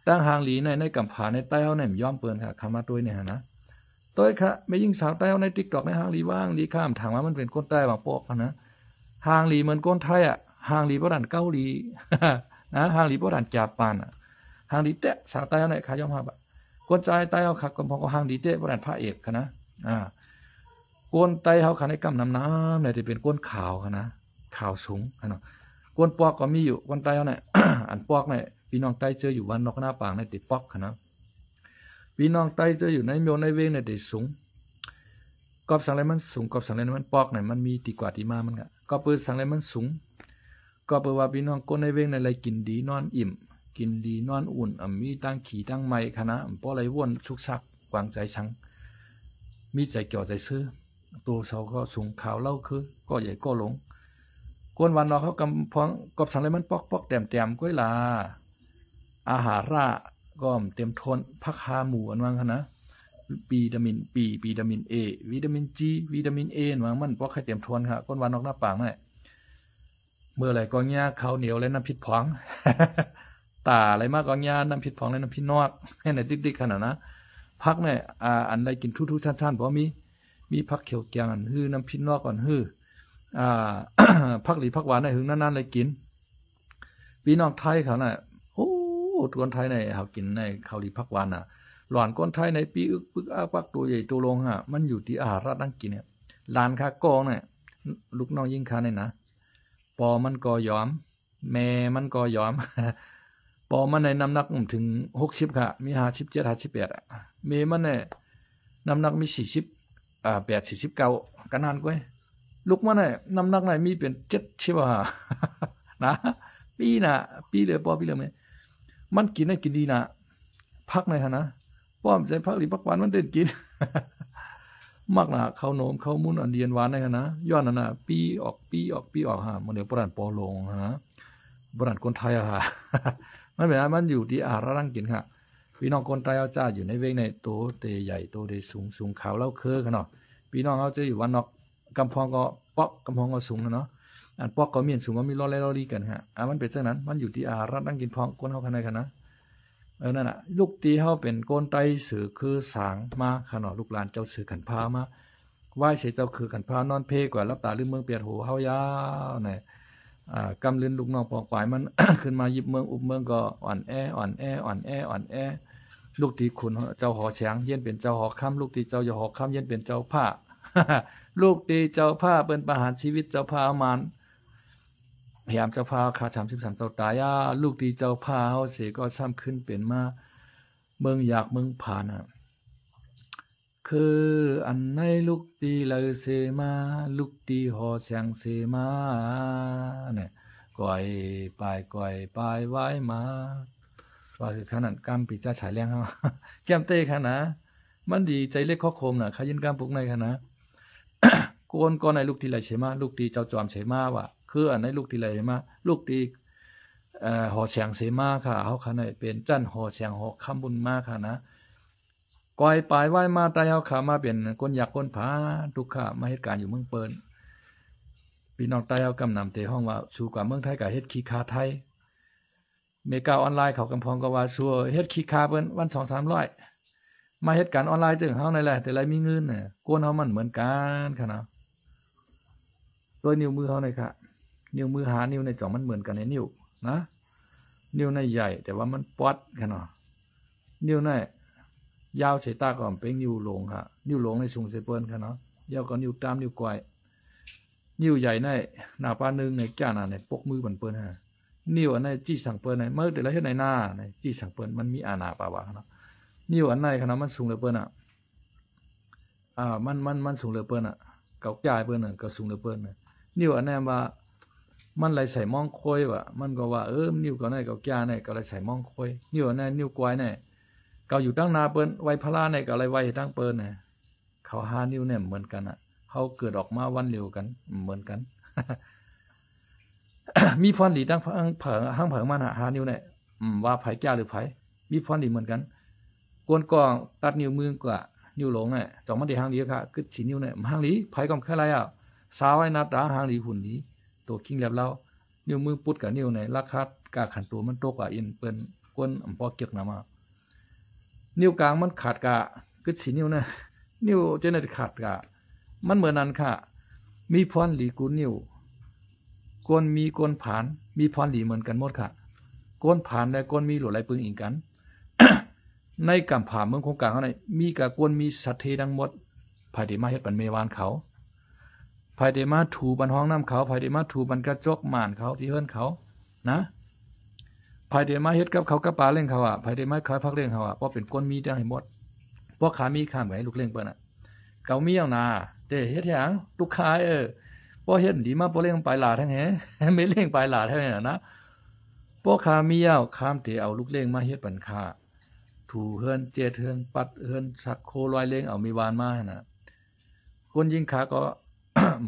ຕັ້ງຮ່າງດີໃນ ໃນກຳຜາໃນໃຕ້ເຮົາໃນ ມັນຍອມເປີນຄະ ຄຳວ່າໂຕຍນີ້ຫັ້ນນະ ໂຕຍຄະ ແມ່ຍິງສາວໃຕ້ເຮົາໃນຕິກຕອກໃນ ຮ່າງດີວ່າຮ່າງດີຄະ ຖາມວ່າມັນເປັນຄົນໃຕ້ຫວາ ປອກຫັ້ນນະ ຮ່າງດີເໝືອນຄົນໄທອະ ຮ່າງດີບໍ່ທັນເກົາຫຼີນະ ຮ່າງດີບໍ່ທັນຈາປານ ຮ່າງດີແຕະ ສາວໃຕ້ເຮົາໃນ ຂ້າຍອມຮັບອະ ຄົນຊາຍໃຕ້ເຮົາຄະ ກຳພອງກໍຮ່າງດີແຕະ ບໍ່ທັນພະເອກຄະນະ ອາ ຄົນໃຕ້ເຮົາຄະໃນກຳນຳນຳໃນ ທີ່ເປັນຄົນຂາວຄະນະ ຂາວສູງຫັ້ນເນາະ ຄົນປອກກໍມີຢູ່ ຄົນໃຕ້ເຮົາໃນ ອັນປອກໃນ ພີ່ນ້ອງໃຕ້ເຈີຢູ່ວັນນອກນາປາງໃນຕິປອກຫັ້ນນະ ພີ່ນ້ອງໃຕ້ເຈີຢູ່ໃນໂມໃນເວງໃນຕິສູງ ກອບສັງແລມັນສູງ ກອບສັງແລມັນປອກໃນ ມັນມີທີ່ກວ່າທີ່ມາມັນກະ ກອບເປີດສັງແລມັນສູງ ກອບເປີວ່າພີ່ນ້ອງຄົນໃນເວງໃນໄລກິນດີນອນອີ່ມ ກິນດີນອນອຸ່ນ ອາ ມີຕັ້ງຂີ້ຕັ້ງໄມ້ຄະນະ ບໍ່ໄລວົນຊຸກຊັກ ກວາງໃຈສັງ ມີໃຈເກາະໃຈເຊີ ໂຕເຊົາກໍສູງຂາວເລົາເຄີ ກໍໃຫຍ່ກໍລົງ ຄົນວັນນອກເຮົາກຳພອງ ກອບສັງແລມັນປອກໆ ແຕ້ມໆ ກ້ວຍລາ ອາຫາລະກໍເຕັມທົນ ຜັກຫາໝູອັນວ່າງຫັ້ນນະ ວິຕາມິນ B ວິຕາມິນ A ວິຕາມິນ G ວິຕາມິນ A ອັນວ່າມັນປອກໃຫ້ເຕັມທົນຄະ ຄົນວັນນອກນາປາງໃນ ເມື່ອໄລກໍຫຍ້າເຂົ້າໜຽວ ແລະ ນ້ຳພິດພອງ ຕາໄລມາກໍຫຍ້ານ້ຳພິດພອງ ແລະ ນ້ຳພິດນອກ ໃຫ້ໃນດິກໆ ຂະໜາດນະ ຜັກໃນ ອາ ອັນໄລກິນທຸໆ ຊັ້ນໆ ພໍມີ ມີຜັກຂຽວແກງອັນຮື ນ້ຳພິດນອກອັນຮື ອາ ຜັກຫຼີຜັກຫວານໃນຫຶງນານໆ ໄລກິນ ພີ່ນ້ອງໄທເຂົານະ ໂອ້ ຄົນໄທໃນເຮົາກິນໃນເຂົາຫຼີຜັກຫວານນະ ຫຼອນຄົນໄທໃນປີອຶກປຶກອາກປັກ ໂຕໃຫຍ່ໂຕລົງຫະ ມັນຢູ່ທີ່ອາຫາລະການກິນ ຫຼານຂ້າກໍນະ ລູກນ້ອງຍິງຂ້ານີ້ນະ ພໍ່ມັນກໍຍອມ ແມ່ມັນກໍຍອມ ພໍ່ມັນໃນນ້ຳໜັກເຖິງຫົກສິບຄະ ມີຫ້າສິບເຈັດ ຫ້າສິບແປດ ແມ່ມັນໃນນ້ຳໜັກມີສີ່ສິບ ອາ ແປດ ສີ່ສິບເກົ້າ ກະນັ້ນກວຍ ລູກມັນໃນນ້ຳໜັກໃນມີເປັນເຈັດສິບ ນະ ປີນະ ປີເລີຍ ພໍ່ປີເລີຍແມ່ ມັນກິນໃນກິນດີນະ ຜັກໃນຫັ້ນນະ ພ້ອມໃຈຜັກຫຼີຜັກຫວານມັນເດັນກິນ ມັກນະ ເຂົ້າໜົມເຂົ້າມຸນອັນດີອັນຫວານໃນຫັ້ນນະ ຍ້ອນນັ້ນນະ ປີອອກປີອອກປີອອກຫາ ມື້ນີ້ບໍ່ທັນປໍລົງຫັ້ນນະ ບໍ່ທັນຄົນໄທຫາ ມັນເປັນອັນ ມັນຢູ່ທີ່ອາຫາລະການກິນຫະ ພີ່ນ້ອງຄົນໃຕ້ເຮົາຈະຢູ່ໃນເວງໃນໂຕເຕໃຫຍ່ໂຕເຕສູງ ສູງຂາວເລົາເຄີຫັ້ນເນາະ ພີ່ນ້ອງເຮົາຈະຢູ່ວັນນອກ ກຳພອງກໍປອກ ກຳພອງກໍສູງຫັ້ນເນາະ ອັນປອກກໍມີ ອັນສູງກໍມີ ລໍແລລໍລີກັນຫະ ອາ ມັນເປັນຈັ່ງນັ້ນ ມັນຢູ່ທີ່ອາຫາລະການກິນຂອງຄົນເຮົາຂ້າໃນຫັ້ນນະ ເອີ ນັ້ນນະ ລູກທີ່ເຮົາເປັນຄົນໄຕ້ເສືອຄືສາງມາຂ້າເນາະ ລູກຫຼານເຈົ້າເສືອຂັນພາມາ ວາຍເສຍເຈົ້າຄືກັນພານອນເພກວ່າ ຫຼັບຕາລືມເມືອງປຽດໂຫເຮົາຍາວນະ. ອາ ກຳລືນລູກນ້ອງປອງປາຍມັນ ຂຶ້ນມາຢິບເມືອງອຸບເມືອງກໍອ່ອນແອ ອ່ອນແອ ອ່ອນແອ ອ່ອນແອ. ລູກຕີຂຸນເຈົ້າຫໍແສງ ຢ້ຽນເປັນເຈົ້າຫໍຄຳ, ລູກຕີເຈົ້າຫໍຄຳ ຢ້ຽນເປັນເຈົ້າຟ້າ. ລູກຕີເຈົ້າຟ້າເປັນປະຫານຊີວິດເຈົ້າຟ້າມານ ພະຍາຍາມເຈົ້າຟ້າຂ້າສາມສິບສາມເຈົ້າຕາຍອາ. ລູກຕີເຈົ້າຟ້າເຮົາເສກໍຊ້ຳຂຶ້ນເປັນມາເມືອງຢາກເມືອງຜານອະ. ຄືອັນໃນລູກຕີໄຫຼເສມາ ລູກຕີຫໍແສງເສມານະ ກອຍປາຍກອຍປາຍວາຍມາ. ວ່າຄືຂະໜາດກຳປີຈາສາຍແລງເຮົາ ແກ້ມເຕຂະໜາດ ມັນດີໃຈເລັກຄໍຄົມນະ ຂະຍິນກຳປຸກໃນຂະໜາດ ໂກນກໍໃນລູກຕີໄຫຼເສມາ ລູກຕີເຈົ້າຈອມເສມາວ່າ ຄືອັນໃນລູກຕີໄຫຼເສມາ ລູກຕີ ເອີ ຫໍແສງເສມາຄ່ະ ເຮົາຂະໃນເປັນຈັນຫໍແສງຫໍຄຳບຸນມາຂະນະ. ກອຍປາຍວາຍມາໄຕເຮົາຂະມາເປັນຄົນຢາກຄົນຜາ ທຸກຂະມາເຮັດການຢູ່ເມືອງເປີນ. ພີ່ນ້ອງໄຕເຮົາກຳນຳເຕຮ້ອງວ່າ ສູ້ກວ່າເມືອງໄທກະເຮັດຂີ້ຂ້າໄທ. ເມກາອອນລາຍເຂົາກຳພອງກໍວ່າ ສູ້ເຮັດຂີ້ຂ້າເພິ່ນວັນສອງສາມຮ້ອຍ ມາເຮັດການອອນລາຍເຊິ່ງເຮົາໃນແຫຼະ ແຕ່ລະມີເງິນນະ. ຄົນເຮົາມັນເໝືອນກັນຂະນະ. ໂດຍນິ້ວມືເຮົານີ້ຄ່ະ ນິ້ວມືຫ້ານິ້ວໃນຈອງມັນເໝືອນກັນໃນນິ້ວນະ. ນິ້ວໃນໃຫຍ່ ແຕ່ວ່າມັນປອດຂະເນາະ. ນິ້ວໃນຍາວເສຕາກໍເປັນນິ້ວຫຼົງຄ່ະ. ນິ້ວຫຼົງໃນສູງເສເປີນຂະເນາະ. ຍາວກໍນິ້ວຕາມ ນິ້ວກ້ອຍ. ນິ້ວໃຫຍ່ໃນໜ້າປາໜຶ່ງໃນກ້ານາໃນປົກມືບັນເປີນຫາ. ນິ້ວອັນໃນຈີ່ສັງເປີນໃນ ເມື່ອແຕ່ລະເຮັດໃນນາໃນຈີ່ສັງເປີນ ມັນມີອານາປາວາຂະເນາະ. ນິ້ວອັນໃນຂະເນາະ ມັນສູງເຫຼືອເປີນອະ. ອ່າ ມັນ ມັນ ມັນສູງເຫຼືອເປີນອະ ເຂົາຈ່າຍເປີນນະ ກໍສູງເຫຼືອເປີນນະ. ນິ້ວອັນແນມວ່າ ມັນໄຫຼໃສ່ມອງໂຄຍວ່າ ມັນກໍວ່າ ເອີ ນິ້ວເຂົາໃນ ເຂົາຈ້າຍໃນ ກໍໄຫຼໃສ່ມອງໂຄຍ. ນິ້ວອັນແນມ ນິ້ວກວາຍໃນ ເຂົາຢູ່ຕັ້ງໜ້າເປີນ ໄວພະລາໃນ ກໍໄຫຼໄວໃຫ້ຕັ້ງເປີນນະ. ເຂົາຫ້ານິ້ວແນມເໝືອນກັນນະ ເຮົາເກີດອອກມາວັນດຽວກັນເໝືອນກັນ. ມີພອນດີທັງ ທັງເຜີງ ທັງເຜິງມັນຫາ ຫ້ານິ້ວໃນ ອາ ວ່າໃຜຈ້າຍຫຼືໃຜ ມີພອນດີເໝືອນກັນ. ກວນກອງຕັດນິ້ວມືກວ່າ ນິ້ວຫຼົງແນ່ ຕ້ອງມັນໄດ້ຮ່າງດີຄ່ະ ກຶດສີ່ນິ້ວແນ່ ຮ່າງດີ ໃຜກໍບໍ່ເຄີຍໄລ່ອາ ສາວໃຫ້ໜ້າຕາຮ່າງດີ ຫຸ່ນດີ ໂຕຄິງແລັບລາວ. ນິ້ວມືປຸດກັບນິ້ວໃນ ລາຄາກາຂັນໂຕມັນຕົກກວ່າ ອິນເປັນກວນອຳພໍເກັກນຳອາ. ນິ້ວກາງມັນຂາດກະ ກຶດສີ່ນິ້ວແນ່ ນິ້ວເຈນໄດ້ຂາດກະ ມັນເໝືອນນັ້ນຄ່ະ. ມີພອນດີກູນນິ້ວ ກວນມີກວນຜານ ມີພອນດີເໝືອນກັນໝົດຄ່ະ. ກວນຜານ ແລະ ກວນມີຫຼວດໄຫຼປຶງອີງກັນ. ໃນກຳຜາເມືອງຄົງກາງເຮົານີ້ ມີກະກວນມີສັດເທທັງໝົດ. ໃຜໄດ້ມາເຮັດປັນແມ່ບ້ານເຂົາ ໃຜໄດ້ມາຖູບັນຫ້ອງນ້ຳເຂົາ ໃຜໄດ້ມາຖູບັນກະຈົກມ່ານເຂົາ ທີ່ເຮືອນເຂົານະ. ໃຜໄດ້ມາເຮັດກັບເຂົາກັບປາລ້ຽງເຂົາອະ ໃຜໄດ້ມາຂາຍຜັກລ້ຽງເຂົາອະ ເພາະເປັນກວນມີແຕ່ໃຫ້ໝົດ. ພວກຂ້າມີຂ້າມໄປໃຫ້ລູກລ້ຽງເພິ່ນອະ ເຂົາມີເອົານາ ແຕ່ເຮັດຫຍັງ ລູກຄ້າເອີຍ ບໍ່ເຮັດດີມາ ບໍ່ລ້ຽງປາຍຫຼາແທ້ແຮ ແມ່ລ້ຽງປາຍຫຼາແທ້ນະ. ພວກຂ້າມີເອົາ ຂ້າມແຕ່ເອົາລູກລ້ຽງມາເຮັດປັນຂ້າ ຖູເຮືອນ ເຈັດເຮືອນ ປັດເຮືອນ ຊັກໂຄລອຍເລ້ງ ເອົາແມ່ບ້ານມາຫັ້ນນະ. ຄົນຍິງຂ້າກໍ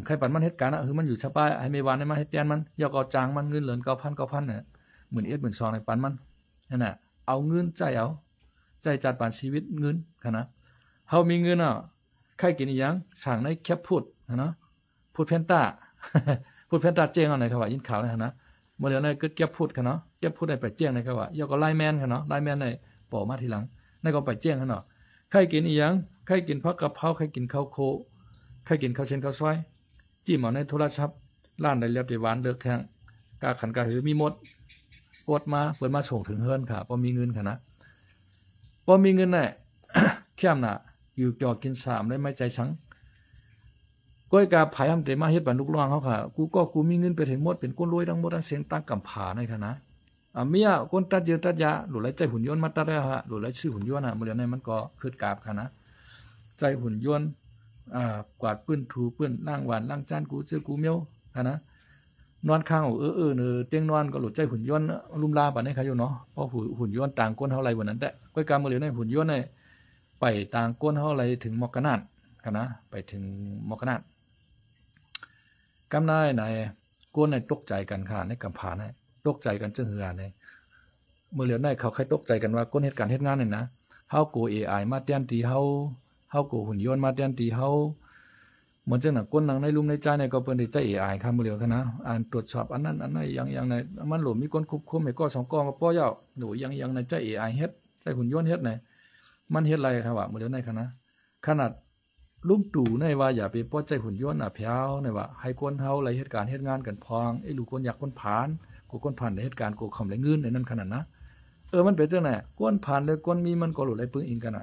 ໃຫ້ປັນມັນເຮັດການນະ ຄືມັນຢູ່ສະບາຍ ໃຫ້ແມ່ບ້ານມາເຮັດແທນມັນ ຢາກເອົາຈ້າງມັນ ເງິນເດືອນເກົ້າພັນ ເກົ້າພັນນະ ໝື່ນເອັດ ໝື່ນສອງໃຫ້ປັນມັນຫັ້ນນະ. ເອົາເງິນໃຊ້ເອົາ ໃຊ້ຈັດປານຊີວິດເງິນຫັ້ນນະ. ເຮົາມີເງິນເນາະ ໃຄ່ກິນອີ່ຫຍັງ ສ້າງໃນແກັບຟູດຫັ້ນເນາະ ຟູດແພນຕາ ຟູດແພນຕາເຈ້ງເອົາໃນເຂົາວ່າ ຍິນຂ່າວໃນຫັ້ນນະ. ມື້ດຽວໃນເກີດແກັບຟູດຫັ້ນເນາະ ແກັບຟູດໃນໄປແຈ້ງໃນເຂົາວ່າ ຢາກກໍໄລແມນຫັ້ນເນາະ ໄລແມນໃນປໍມາທີຫຼັງ ໃນກໍໄປແຈ້ງຫັ້ນເນາະ. ໃຄ່ກິນອີ່ຫຍັງ ໃຄ່ກິນຜັກກະເພົາ ໃຄ່ກິນເຂົ້າໂຄ ໃຄ່ກິນເຂົ້າເສັ້ນເຂົ້າຊອຍ ຈິ້ມເອົາໃນໂທລະສັບ ຮ້ານໃດແລ້ວແຕ່ຫວານເລີກແທ້ ກາຂັນກາຫືມີໝົດ. ກົດມາ ເພິ່ນມາສົ່ງເຖິງເຮືອນຄ່ະ ບໍ່ມີເງິນຄ່ະນະ ບໍ່ມີເງິນແຫຼະ ແຄ້ມນະ ຢູ່ຈໍກິນສາມໄດ້ໄມ້ໃຈສັງ. ກ້ອຍກາໃຜຫ້າມແຕ່ມາເຮັດບັນລູກນ້ອງເຮົາຄ່ະ ກູກໍກູມີເງິນໄປເຖິງໝົດ ເປັນຄົນລວຍທັງໝົດທັງເສັງ ຕັ້ງກຳຜາໃນຂະນະ ອາ ເມຍຄົນຕັດເຫຍື່ອຕັດຢາ ໂລດໄລໃຊ້ຫຸ່ນຍົນມາຕັດແລ້ວຮະ ໂລດໄລຊື້ຫຸ່ນຍົນຫະ. ມື້ດຽວໃນມັນກໍຂຶ້ນກາບຂະນະ ໃຊ້ຫຸ່ນຍົນ ອາ ກວາດພື້ນ ຖູພື້ນ ລ້າງຫວານ ລ້າງຈານ ກູເຈື້ອ ກູແມວຫັ້ນນະ. ນອນຄ້າງເອີໆ ເອີ ຕຽງນອນກໍໂຫຼດໃຊ້ຫຸ່ນຍົນ ລຸມລາປານນີ້ຄ່ະຢູ່ເນາະ ເພາະຫຸ່ນຍົນຕ່າງກົ້ນເຮົາໄຫຼເບິດນັ້ນແຫຼະ. ກ້ອຍກາມື້ດຽວໃນຫຸ່ນຍົນນີ້ໄປຕ່າງກົ້ນເຮົາໄຫຼເຖິງໝອກກະນາດຫັ້ນນະ ໄປເຖິງໝອກກະນາດ. ກຳນາຍໃນ ກ້ນໃນຕົກໃຈກັນຂະໜາດໃນກຳຜານະ ຕົກໃຈກັນເຊິ່ງເຮືອໃນ ມື້ດຽວໃນເຂົາໃຄ່ຕົກໃຈກັນວ່າ ຄົນເຮັດການເຮັດງານນີ້ນະ ເຮົາໂກເອໄອມາແທນທີ່ເຮົາ ເຮົາໂກຫຸ່ນຍົນມາແທນທີ່ເຮົາ. ເໝືອນຈັ່ງນັ້ນ ຄົນນັ່ງໃນລຸ່ມໃນຈານນີ້ກໍເພິ່ນໄດ້ໃຊ້ເອໄອຄ່ະ ມື້ດຽວຫັ້ນນະ ອັນຕວດສອບອັນນັ້ນອັນນັ້ນ ຫຍັງໆ ໃນມັນໂຫຼດມີຄົນຄວບຄຸມໃຫ້ກໍສອງກໍມາພໍ້ເຈົ້າ ໂດຍຫຍັງໆ ໃນໃຊ້ເອໄອເຮັດ ໃຊ້ຫຸ່ນຍົນເຮັດໃນ ມັນເຮັດໄດ້ຄ່ະວ່າ ມື້ດຽວໃນຫັ້ນນະ. ຂະໜາດ ລຸງຕູ້ນີ້ວ່າ ຢ່າໄປພໍໃຈຫຸ່ນຍົນອະແພວນີ້ວ່າ ໃຫ້ຄົນເຮົາໄດ້ເຮັດການເຮັດງານກັນພ້ອງ ເອີ ລູກຄົນຢາກຄົນຜານ ກົວຄົນຜານໄດ້ເຮັດການ ກົວເຂົາໄດ້ເງິນ ອັນນັ້ນຂະໜັດນະ. ເອີ ມັນເປັນຈັ່ງນັ້ນ ຄົນຜານ ແລະ ຄົນມີມັນກໍຫຼູໄດ້ປຶງອີງກັນນະ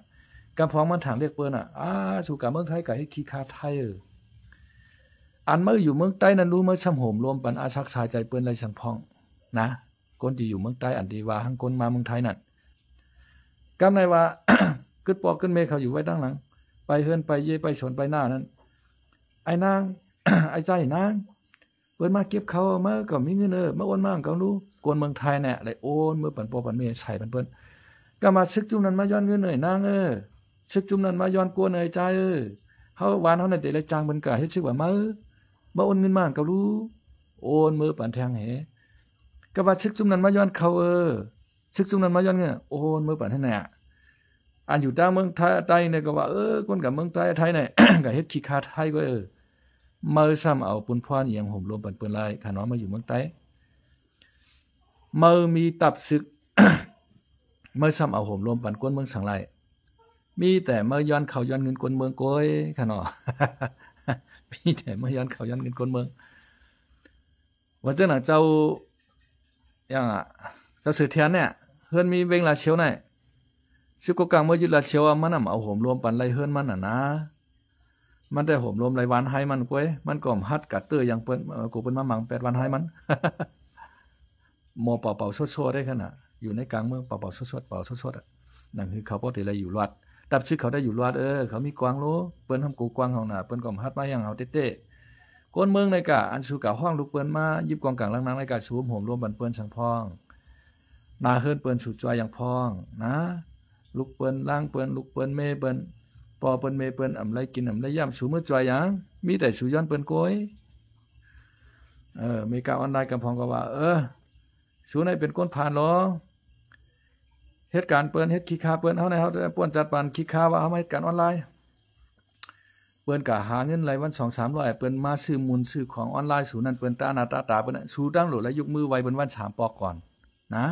ກຳພ້ອງມັນທາງເລືອກເປີນນະ. ອາ ສູ່ກະເມືອງໄທກະເຮັດຂີ້ຄ້າໄທ ເອີ ອັນມາຢູ່ເມືອງໃຕ້ນັ້ນ ຮູ້ມາຊ່ຳໂຫມລວມປັນອາສັກສາໃຈເປີນໄດ້ຊ່າງພ້ອງນະ. ຄົນທີ່ຢູ່ເມືອງໃຕ້ ອັນທີ່ວ່າຫັ້ນ ຄົນມາເມືອງໄທນັ້ນ ກຳໄດ້ວ່າ ກຶດພໍ່ກຶດແມ່ເຂົາຢູ່ໄວ້ທາງຫຼັງ ໄປເຮືອນໄປເຢໄປສວນໄປນານັ້ນ ອ້າຍນາງ ອ້າຍໃຈນາງ ເພິ່ນມາເກັບເຂົ້າ ມາກໍມີເງິນ ເອີ ມາໂອນມາໃຫ້ເຂົາດູ. ຄົນເມືອງໄທແນ່ ໄດ້ໂອນເມືອປັນພໍ່ປັນແມ່ໃສ່ປັນເພິ່ນ. ກະມາຊຶກຈຸ້ມນັ້ນມາຍ້ອນເງິນເອີຍນາງເອີຍ ຊຶກຈຸ້ມນັ້ນມາຍ້ອນກົວເອີຍອ້າຍໃຈເອີຍ. ເຮົາ ບ້ານເຮົານັ້ນເດ ໄດ້ຈ້າງເພິ່ນກະເຮັດຊຶກວ່າ ມາເອີ ມາໂອນເງິນມາໃຫ້ເຂົາດູ. ໂອນເມືອປັນແທງເຮ. ກະວ່າຊຶກຈຸ້ມນັ້ນມາຍ້ອນເຂົ້າເອີຍ ຊຶກຈຸ້ມນັ້ນມາຍ້ອນເງິນ ໂອນເມືອປັນຫັ້ນແຫຼະ. ອັນຢູ່ຕ່າງເມືອງໄທ ໃຕ້ນີ້ກໍວ່າ ເອີ ຄົນກັບເມືອງໃຕ້ ໄທນີ້ ກໍເຮັດຂີ້ຄ້າໄທກໍ ເອີ ມາຊ່ຳເອົາປຸນພອນອີ່ຫຍັງໂຫມລວມປັນເພິ່ນຫຼາຍ ຂະນ້ອຍມາຢູ່ເມືອງໃຕ້ ມາມີຕັບຊຶກ ມາຊ່ຳເອົາໂຫມລວມປັນຄົນເມືອງສັງຫຼາຍ ມີແຕ່ມາຍ້ອນເຂົ້າຍ້ອນເງິນຄົນເມືອງໂກຍ ຂະນ້ອຍ ມີແຕ່ມາຍ້ອນເຂົ້າຍ້ອນເງິນຄົນເມືອງ. ວ່າຈັ່ງນັ້ນ ເຈົ້າ ຫຍັງອະ ເຈົ້າເສືອທຽນແນ່ ເຮືອນມີເວັງລາຊຽວໃນ ຊຶກກົງກາງມາຍຶດລາຊຽວ ມັນນຳເອົາໂຫມລວມປັນໄລ່ເຮືອນມັນຫັ້ນນະ ມັນໄດ້ໂຫມລວມໄລ່ວານໄຮ່ມັນກວຍ ມັນກໍຫັດກະເຕີຍຢ່າງເພິ່ນ ເອີ ກູເພິ່ນມາມັງແປດວານໄຮ່ມັນ ໝໍເປົ່າໆສົດໆເດ້ຂະນະ ຢູ່ໃນກາງເມືອງເປົ່າໆສົດໆ ເປົ່າສົດໆ ອະ ໜັງຄືເຂົາພໍໄດ້ຢູ່ລອດ ຕັບຊຶກເຂົາໄດ້ຢູ່ລອດ ເອີ ເຂົາມີກວາງໂລ ເພິ່ນຫຳໂກກວາງເຮົານະ ເພິ່ນກໍຫາດມາຫຍັງເຮົາເຕະໆ ຄົນເມືອງໃນກະ ອັນສູກະຮ້ອງລູກເພິ່ນມາ ຢິບກອງກາງຫຼັງນາງໃນກະ ສູມໂຫມລວມບັນເພິ່ນສັງພ້ອງ ໜ້າເຮືອນເພິ່ນສູຈອຍຢ່າງພ້ອງນະ ລູກເພິ່ນລ້າງເພິ່ນ ລູກເພິ່ນເມເພິ່ນ ພໍ່ເພິ່ນເມເພິ່ນ ອຳໄລກິນອຳໄລຢາມ ສູເມືອຈອຍຫຍັງ ມີແຕ່ສູຍ້ອນເພິ່ນໂກຍ ເອີ ເມກາອອນລາຍກຳພ້ອງກໍວ່າ ເອີ ສູນາຍເປັນຄົນຜ່ານຫຼໍ ເຮັດການເພິ່ນ ເຮັດຂີ້ຄ້າເພິ່ນ ເຮົາໃນເຮົາປ່ວນຈັດປານຂີ້ຄ້າວ່າເຮົາມາເຮັດການອອນລາຍ ເພິ່ນກະຫາເງິນໄດ້ວັນສອງສາມຮ້ອຍ ເພິ່ນມາຊື້ມູນຊື້ຂອງອອນລາຍ ສູນັ້ນເພິ່ນຕາໜ້າຕາຕາເພິ່ນ ສູຕັ້ງໂຫຼດແລ້ວຍົກມືໄຫວ້ເພິ່ນວັນສາມປອກກ່ອນນະ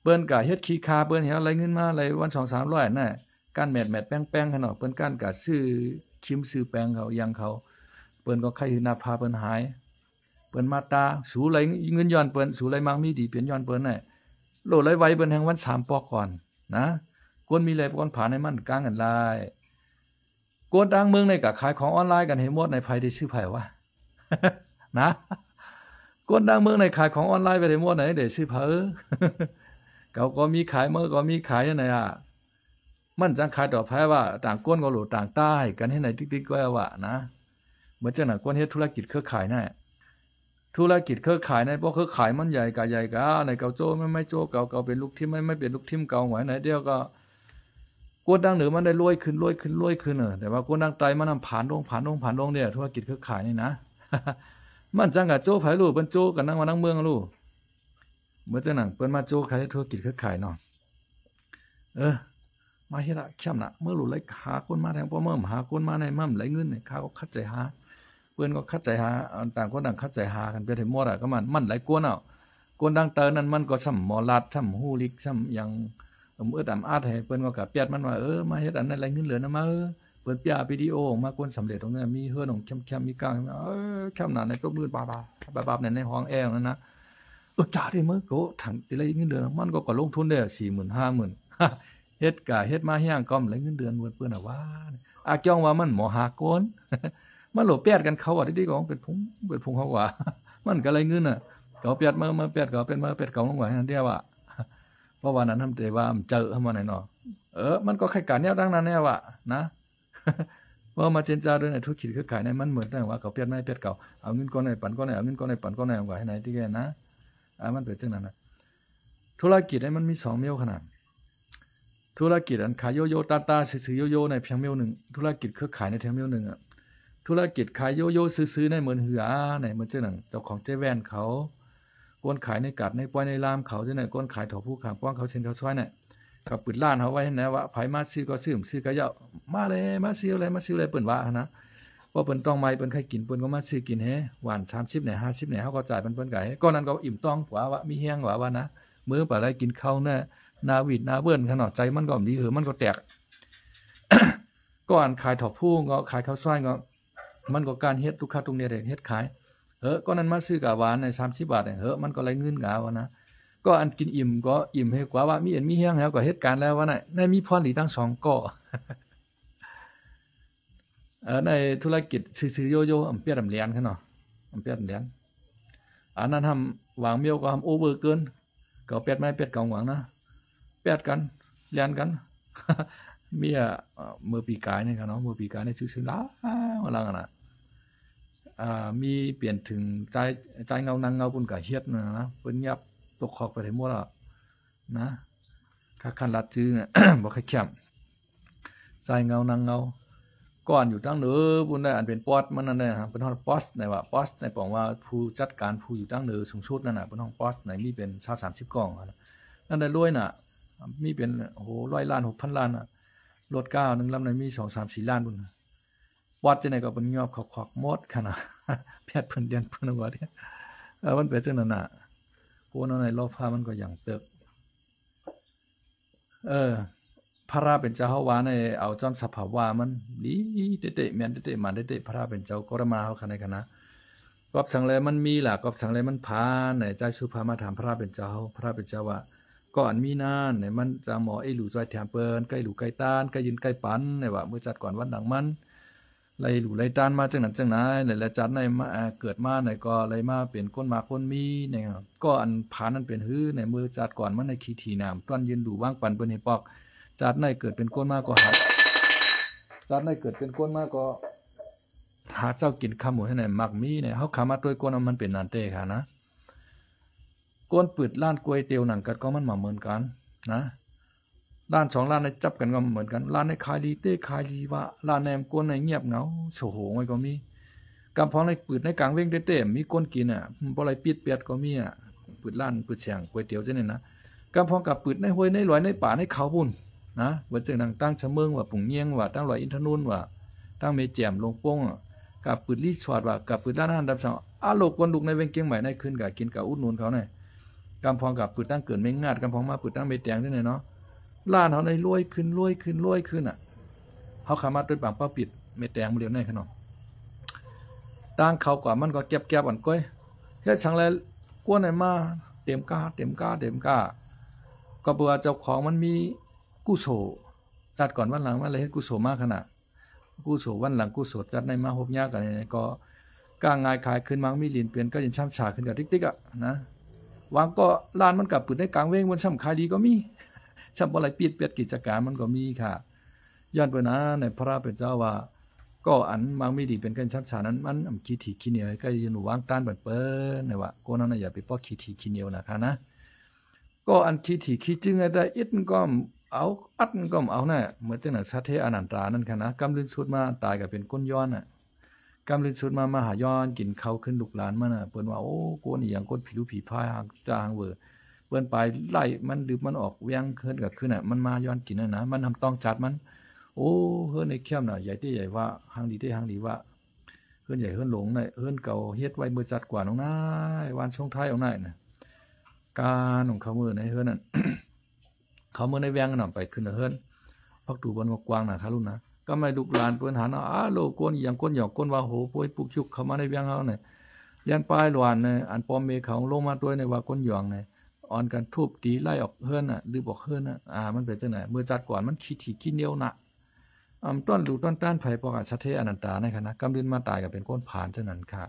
ເພິ່ນກະເຮັດຂີ້ຄ້າເພິ່ນ ເຮັດໄດ້ເງິນມາໄດ້ວັນສອງສາມຮ້ອຍນະ ການແມດແມດແປ້ງໆຫັ້ນເນາະ ເພິ່ນການກະຊື້ຄຣີມຊື້ແປ້ງເຂົາ ອີ່ຫຍັງເຂົາ ເພິ່ນກໍໄຂ້ຫືດໜ້າຜາເພິ່ນຫາຍ ເພິ່ນມາຕາ ສູໄດ້ເງິນຍ້ອນເພິ່ນ ສູໄດ້ໝາກມີດີເປັນຍ້ອນເພິ່ນນະ ໂລດໄດ້ໄຫວ້ເພິ່ນແຮ່ງວັນສາມປອກກ່ອນນະ ຄົນມີແລບກ່ອນຜ່ານໃຫ້ມັນກາງກັນຫຼາຍ ຄົນຕ່າງເມືອງໃນກະຂາຍຂອງອອນລາຍກັນໃຫ້ໝົດໃນ ໃຜໄດ້ຊື້ໃຜວະ ນະ ຄົນຕ່າງເມືອງໃນຂາຍຂອງອອນລາຍໄປໄດ້ໝົດໃນ ໄດ້ຊື້ໃຜ ເຂົາກໍມີຂາຍ ເມືອກໍມີຂາຍຫັ້ນນະ ມັນຈັ່ງຂາຍຕໍ່ໃຜວ່າ ຕ່າງຄົນກໍໂຫຼດຕ່າງຕາຍກັນເຮັດໃນຕິກໆກໍວ່ານະ ເໝືອນຈັ່ງນັ້ນ ຄົນເຮັດທຸລະກິດເຄືອຂ່າຍນະ ທຸລະກິດເຄືອຂ່າຍໃນ ເພາະເຄືອຂ່າຍມັນໃຫຍ່ກະໃຫຍ່ກະ ໃນເຂົາໂຈ້ມັນໄມ່ໂຈ້ເຂົາ ເຂົາເປັນລູກທີມມັນໄມ່ເປັນລູກທີມເຂົາ ຫວາຍໃນດຽວກໍ ຄົນທາງເໜືອມັນໄດ້ລວຍຂຶ້ນ ລວຍຂຶ້ນ ລວຍຂຶ້ນ ເອີ ແຕ່ວ່າຄົນທາງໃຕ້ມັນນຳຜານລົງ ຜານລົງ ຜານລົງເດ້ ທຸລະກິດເຄືອຂ່າຍນີ້ນະ ມັນຈັ່ງກະໂຈ້ໃຜລູກ ເພິ່ນໂຈ້ກັນທັງບ້ານທັງເມືອງລູກ ເມື່ອຈັ່ງນັ້ນ ເພິ່ນມາໂຈ້ຂາຍທຸລະກິດເຄືອຂ່າຍເນາະ ເອີ ມາເຮັດລະ ແຄມນະ ເມື່ອລູກໄລ່ຫາຄົນມາແທງ ພໍເມື່ອຫາຄົນມາໃນ ມັນໄດ້ເງິນ ຂ້າກໍຂັດໃຈຫາ ເພິ່ນກໍຂັດໃຈຫາ ຕ່າງຄົນຕ່າງຂັດໃຈຫາກັນໄປໄດ້ໝົດອະ ກໍມັນ ມັນໄດ້ກວນເອົາ ຄົນດັ່ງເຕີນັ້ນ ມັນກໍຊ່ຳໝໍລັດ ຊ່ຳຮູ້ລິກ ຊ່ຳຫຍັງ ອຳເອິດອຳອາດໃຫ້ ເພິ່ນກໍກະປຽດມັນວ່າ ເອີ ມາເຮັດອັນນັ້ນໄດ້ເງິນເດືອນນຳມາ ເອີ ເພິ່ນປຽດວິດີໂອອອກມາ ຄົນສຳເລັດຕົງນັ້ນ ມີເຮືອນຂອງແຄມໆ ມີກາງ ເອີ ແຄມນະ ໃນຕົບມືບາບໆ ແບບໆ ໃນຫ້ອງແອນັ້ນນະ ເອີ ຈ້າເດ້ ເມື່ອກໍຖັງໄດ້ເງິນເດືອນ ມັນກໍ ກໍລົງທຶນໄດ້ສີ່ໝື່ນ ຫ້າໝື່ນ ເຮັດກະເຮັດມາແຮງກໍໄດ້ເງິນເດືອນເພິ່ນ ເພິ່ນນະວ່າ ອາກ່ອງວ່າມັນໝໍຫາກົນ ມັນໂຫຼແປດກັນເຂົາວ່າ ດີໆກໍເປັນພຸງ ເປັນພຸງເຂົາວ່າ ມັນກໍໄດ້ເງິນນະ ເຂົາແປດມາ ມາແປດເຂົາ ເປັນມາແປດເຂົາ ລົງວ່ານັ້ນເດ້ວ່າ ເພາະວ່ານັ້ນນຳແຕ່ວ່າມັນເຈີເຮົາມາແນ່ເນາະ ເອີ ມັນກໍຄ້າຍກັນແນວດັ່ງນັ້ນແນ່ວ່ານະ ເວົ້າມາເຈນຈາໂດຍໃນທຸລະກິດເຄືອຂ່າຍໃນ ມັນເໝືອນດັ່ງວ່າເຂົາແປດມາແປດເຂົາ ເອົາເງິນກ່ອນໃຫ້ປັນກ່ອນ ເອົາເງິນກ່ອນໃຫ້ປັນກ່ອນ ວ່າໃຫ້ໃນທີ່ແກ່ນະ ອາ ມັນເປັນຈັ່ງນັ້ນນະ ທຸລະກິດໃນມັນມີສອງແນວຂະໜາດ ທຸລະກິດອັນຂາຍໂຢໂຢຕາຕາ ຊື່ໆໂຢໂຢໃນພຽງແນວໜຶ່ງ ທຸລະກິດເຄືອຂ່າຍໃນພຽງແນວໜຶ່ງ ທຸລະກິດຂາຍໂຢໂຢຊື່ໆໃນເໝືອນເຮືອໃນ ເໝືອນຈັ່ງນັ້ນ ເຈົ້າຂອງເຈແວ່ນເຂົາ ຄົນຂາຍໃນກາດໃນປ່ອຍໃນລາມເຂົາ ຈັ່ງນັ້ນ ຄົນຂາຍເຖົາພູຂ້າງກວ້າງເຂົາ ເຊັ່ນເຂົ້າຊອຍນະ ເຂົາປຶດຮ້ານເຮົາໄວ້ຫັ້ນນະ ວ່າໃຜມາຊື້ກໍຊື້ ບໍ່ຊື້ກໍຢ່າ ມາແລະ ມາຊື້ແລະ ມາຊື້ແລະ ເພິ່ນວ່າຫັ້ນນະ ເພາະເພິ່ນຕ້ອງໃໝ່ ເພິ່ນໃຄ່ກິນ ເພິ່ນກໍມາຊື້ກິນແຮ ຫວານສາມສິບແໜ່ ຫ້າສິບແໜ່ ເຮົາກໍຈ່າຍເພິ່ນ ເພິ່ນກໍໃຫ້ ກ່ອນນັ້ນກໍອີ່ມທ້ອງກວ່າ ວ່າມີແຮງກວ່າ ວ່ານະ ມື້ປາໄລກິນເຂົ້ານະ ໜ້າຫວີດໜ້າເວີນຂະໜາດ ໃຈມັນກໍບໍ່ດີ ເຫີມັນກໍແຕກ ກໍອັນຂາຍຖົ່ວພູກໍ ຂາຍເຂົ້າຊອຍກໍ ມັນກໍການເຮັດ ລູກຄ້າທຸກແນວເຮັດຂາຍ. ເອີ ກໍນັ້ນມາຊື້ກາຫວານໃນສາມສິບບາດ ເອີ ມັນກໍໄດ້ເງິນກາວ່ານະ. ກໍອັນກິນອີ່ມກໍອີ່ມໃຫ້ກວ່າວ່າ ມີອັນມີແຮງແລ້ວກໍເຮັດການແລ້ວວ່ານະ. ໃນມີພອນດີທັງສອງກໍ ເອີ ໃນທຸລະກິດຊື່ໆໂຢໆ ອຳປຽດອຳແຫຼນຄັນເນາະ ອຳປຽດອຳແຫຼນ. ອັນນັ້ນຫ້າມ ຫວ່າງມຽວກໍຫ້າມໂອເວີເກີນ ເຂົາແປດໄມ້ແປດກອງຫວ່າງນະ ແປດກັນ ແລ່ນກັນ. ເມຍ ເອີ ເມື່ອປີກາຍນີ້ຄັນເນາະ ເມື່ອປີກາຍນີ້ຊື່ໆລາວ ລາວນະ ອ່າ ມີປ່ຽນເຖິງຊາຍ ຊາຍເງົານາງເງົາ ເພິ່ນກໍເຮັດນັ້ນນະ ເພິ່ນຫຍັບຕົກຄອກໄປໄດ້ໝົດລະ ນະ ຖ້າຄັນລັດຊື່ ບໍ່ຄ່ອຍແຄມ ຊາຍເງົານາງເງົາ. ກ່ອນຢູ່ທາງເໜືອພຸ້ນໄດ໋ ອັນເປັນປອດມັນນັ້ນໄດ໋ ເປັນຮອດປອດໃນວ່າ ປອດໃນປອງວ່າ ຜູ້ຈັດການຜູ້ຢູ່ທາງເໜືອສູງສຸດນັ້ນນະ ເພິ່ນຮ້ອງປອດໃນ ມີເປັນຊາວສາມສິບກອງນັ້ນນະ ລວຍນະ ມີເປັນ ໂອ້ໂຫ ຮ້ອຍລ້ານ ຫົກພັນລ້ານນະ. ລົດກ້າວໜຶ່ງລຳໃນມີສອງສາມສີ່ລ້ານພຸ້ນ. ປອດຈັ່ງໃດກໍເພິ່ນຍອບເຂົ້າຄອກໝົດຂະນະ ແພດເພິ່ນເດນເພິ່ນວ່າເດ ເອີ ມັນເປັນຈັ່ງນັ້ນນະ. ໂອ້ ແນວໃນໂລພະມັນກໍຢ່າງເຕີບ. ເອີ ພະລາເປັນເຈົ້າເຮົາວ່າໃນ ເອົາຈອມສະພາວະມັນ ດີເຕະໆ ແມ່ນເຕະໆ ໝານເຕະໆ ພະລາເປັນເຈົ້າກໍໄດ້ມາເຮົາຂະນະ ຂະນະ. ກອບສັງແລມັນມີລະ ກອບສັງແລມັນຜ່ານໃນ ໃຈສຸພາມາຖາມພະລາເປັນເຈົ້າເຮົາ ພະລາເປັນເຈົ້າວ່າ ກໍອັນມີນັ້ນໃນ ມັນຈະໝໍເອຫຼູຊ່ອຍແຖມເພິ່ນ ໃກ້ຫຼູໃກ້ຕ້ານ ໃກ້ຢືນໃກ້ປັນໃນວ່າ ເມື່ອຊາດກ່ອນວັນຫຼັງມັນ ໄລ່ຫຼູໄລ່ຕ້ານມາຈັ່ງນັ້ນຈັ່ງນັ້ນ ແລະ ຊາດໃນມາ ເກີດມາໃນກໍໄດ້ມາເປັນຄົນມາຄົນມີໃນ ກໍອັນຜານນັ້ນເປັນຫືໃນ ເມື່ອຊາດກ່ອນມັນໃນຂີ້ຖີ່ໜາມ ຕ້ອນຢືນຫຼູວາງປັນເພິ່ນໃຫ້ປອກ. ຊາດໃນເກີດເປັນຄົນມາກໍຫາ ຊາດໃນເກີດເປັນຄົນມາກໍຫາເຈົ້າກິນຄ່ຳໝູໃຫ້ໃນ ມັກມີໃນ ເຮົາຂາມາຕົວະຄົນເອົາ ມັນເປັນນັ້ນເຕຄະນະ. ຄົນປຶດຮ້ານກ໋ວຍຕຽວໜັງກັດກໍມັນມາເໝືອນກັນນະ. ຮ້ານສອງຮ້ານໃນຈັບກັນກໍເໝືອນກັນ ຮ້ານໃນຂາຍດີເຕຂາຍດີວະ ຮ້ານໃນຄົນໃນງຽບເຫງົາ ໂສໂຫງໄວ້ກໍມີ. ກຳພອງໃນປຶດໃນກາງເວັງເຕໆ ມີຄົນກິນອະ ບໍ່ໄດ້ປິດແປດກໍມີອະ ປຶດຮ້ານປຶດສຽງກ໋ວຍຕຽວຈັ່ງນີ້ນະ. ກຳພອງກະປຶດໃນຫ້ວຍໃນຫຼວຍໃນປ່າໃນເຂົາພຸ້ນນະ ເບິດຈັ່ງດັ່ງຕັ້ງຊະເມີງວ່າ ປຸງຍຽງວ່າ ຕັ້ງລອຍອິນທະນູນວ່າ ຕັ້ງເມແຈ່ມ ຫຼວງໂປ່ງ ກະປຶດຣີສອດວ່າ ກະປຶດຮ້ານອາຫານຕາມສັ່ງ ອາໂລ ຄົນລຸກໃນແວງກຽງໃໝ່ໃນຄືນກະກິນກະອຸດໜູນເຂົາໃນ. ກຳພອງກະປຶດຕັ້ງເກີນເມງງາດ ກຳພອງມາປຶດຕັ້ງເມແຕງຈັ່ງໃດເນາະ ຮ້ານເຮົາໃນລວຍຂຶ້ນ ລວຍຂຶ້ນ ລວຍຂຶ້ນອະ. ເຮົາຂາມາຕົວະປາງເປົ້າປິດເມແຕງມື້ດຽວໃນຂະນອກ ຕ່າງເຂົາກວ່າມັນກໍແກັບໆ ອັນກ້ອຍ ເຮັດສັງແລກວນໃຫ້ມາເຕັມກ້າ ເຕັມກ້າ ເຕັມກ້າ ກໍເພາະວ່າເຈົ້າຂອງມັນມີກຸໂສ ຊາດກ່ອນວັນຫຼັງມັນເລີຍເຮັດກຸໂສມາຂະນະ. ກຸໂສວັນຫຼັງກຸໂສຈັດໃນມາຮົບຍາກັນໃນກໍ ກ້າງງາຍຂາຍຂຶ້ນມາມີຫຼິນເປັນກໍຍິນຊ້ຳຊາຂຶ້ນກັບຕິກໆອະນະ. ຫວ່າງກໍຮ້ານມັນກໍປຶດໃນກາງເວັງ ມັນຊ້ຳຂາຍດີກໍມີ ຊ້ຳບໍ່ໄດ້ປິດເປັດກິດຈະການມັນກໍມີຄ່ະ. ຍ້ອນເພິ່ນນະ ໃນພະລາເປັນເຈົ້າວ່າ ກໍອັນມັກມີດີເປັນກັນຊ້ຳຊານັ້ນ ມັນຂີ້ຖີ່ຂີ້ໜຽວ ໃຫ້ໃກ້ຢູ່ຫວາງຕ້ານບັນເປີນນະວ່າ ຄົນເຮົານະຢ່າໄປເພາະຂີ້ຖີ່ຂີ້ໜຽວນະຄ່ະນະ. ກໍອັນຂີ້ຖີ່ຂີ້ຈຶງໃຫ້ໄດ້ ອິດມັນກໍເອົາ ອັດມັນກໍເອົານະ ເໝືອນຈັ່ງນັ້ນ ສັດເທອະນັນຕານັ້ນຂະນະ. ກຳລື່ນສຸດມາຕາຍກໍເປັນກົ້ນຍ້ອນນະ ກຳລືນສຸດມາ ມາຫາຍ້ອນກິນເຂົ້າຄືນລູກຫຼານມັນນະ. ເພິ່ນວ່າ ໂອ້ ໂກນອີ່ຫຍັງ ໂກນຜີລູຜີພາຍ ຫາງຈ້າຫາງເຫວີ ເພິ່ນໄປໄລ່ມັນ ດຶບມັນອອກແວງເຮືອນກະຄືນນະ ມັນມາຍ້ອນກິນຫັ້ນນະ. ມັນທຳຕ້ອງຈັດມັນ ໂອ້ ເຮືອນໃນແຄມນະ ໃຫຍ່ເຕໃຫຍ່ວະ ຮັ່ງດີເຕຮັ່ງດີວະ ເຮືອນໃຫຍ່ເຮືອນຫຼວງນະ ເຮືອນເກົ່າເຮັດໄວ້ເມື່ອຈັດກວ່ານ້ອງນາຍ ວານຊ່ວງທ້າຍອອກນາຍນະ ການຂອງເຂົາເມືອໃນເຮືອນນັ້ນ ເຂົ້າມາໃນແວງນຳ ໄປຂຶ້ນເຮືອນ ພັກຕູເພິ່ນວ່າກວ້າງນະຄະລຸນນະ. ກໍໃຫ້ລູກຫຼານເພິ່ນຫັນເອົາ ອາໂລ ໂກນອີ່ຫຍັງ ໂກນຫຍອກ ໂກນວ່າໂຫ ໂພຍປຸກຊຸກເຂົ້າມາໃນແວງເຮົານີ້ ລຽນປາຍຫຼວນນີ້ ອັນພໍ່ແມ່ເຂົາລົງມາດ້ວຍນີ້ວ່າໂກນຫຍອງນີ້ ອ່ອນກັນທຸບຕີໄລ່ອອກເຮືອນນະ ຫຼືບອອກເຮືອນນະ. ອາ ມັນເປັນຈັ່ງໃດ ເມື່ອຊາດກ່ອນມັນຂີ້ຖີ່ຂີ້ໜຽວນະ ອຳຕ້ອນດູຕ້ອນຕ້ານໃຜ ພວກອາສັດເທອະນັນຕາໃນຂະນະ ກຳລືນມາຕາຍກໍເປັນຄົນຜານເທົ່ານັ້ນຄ່ະ.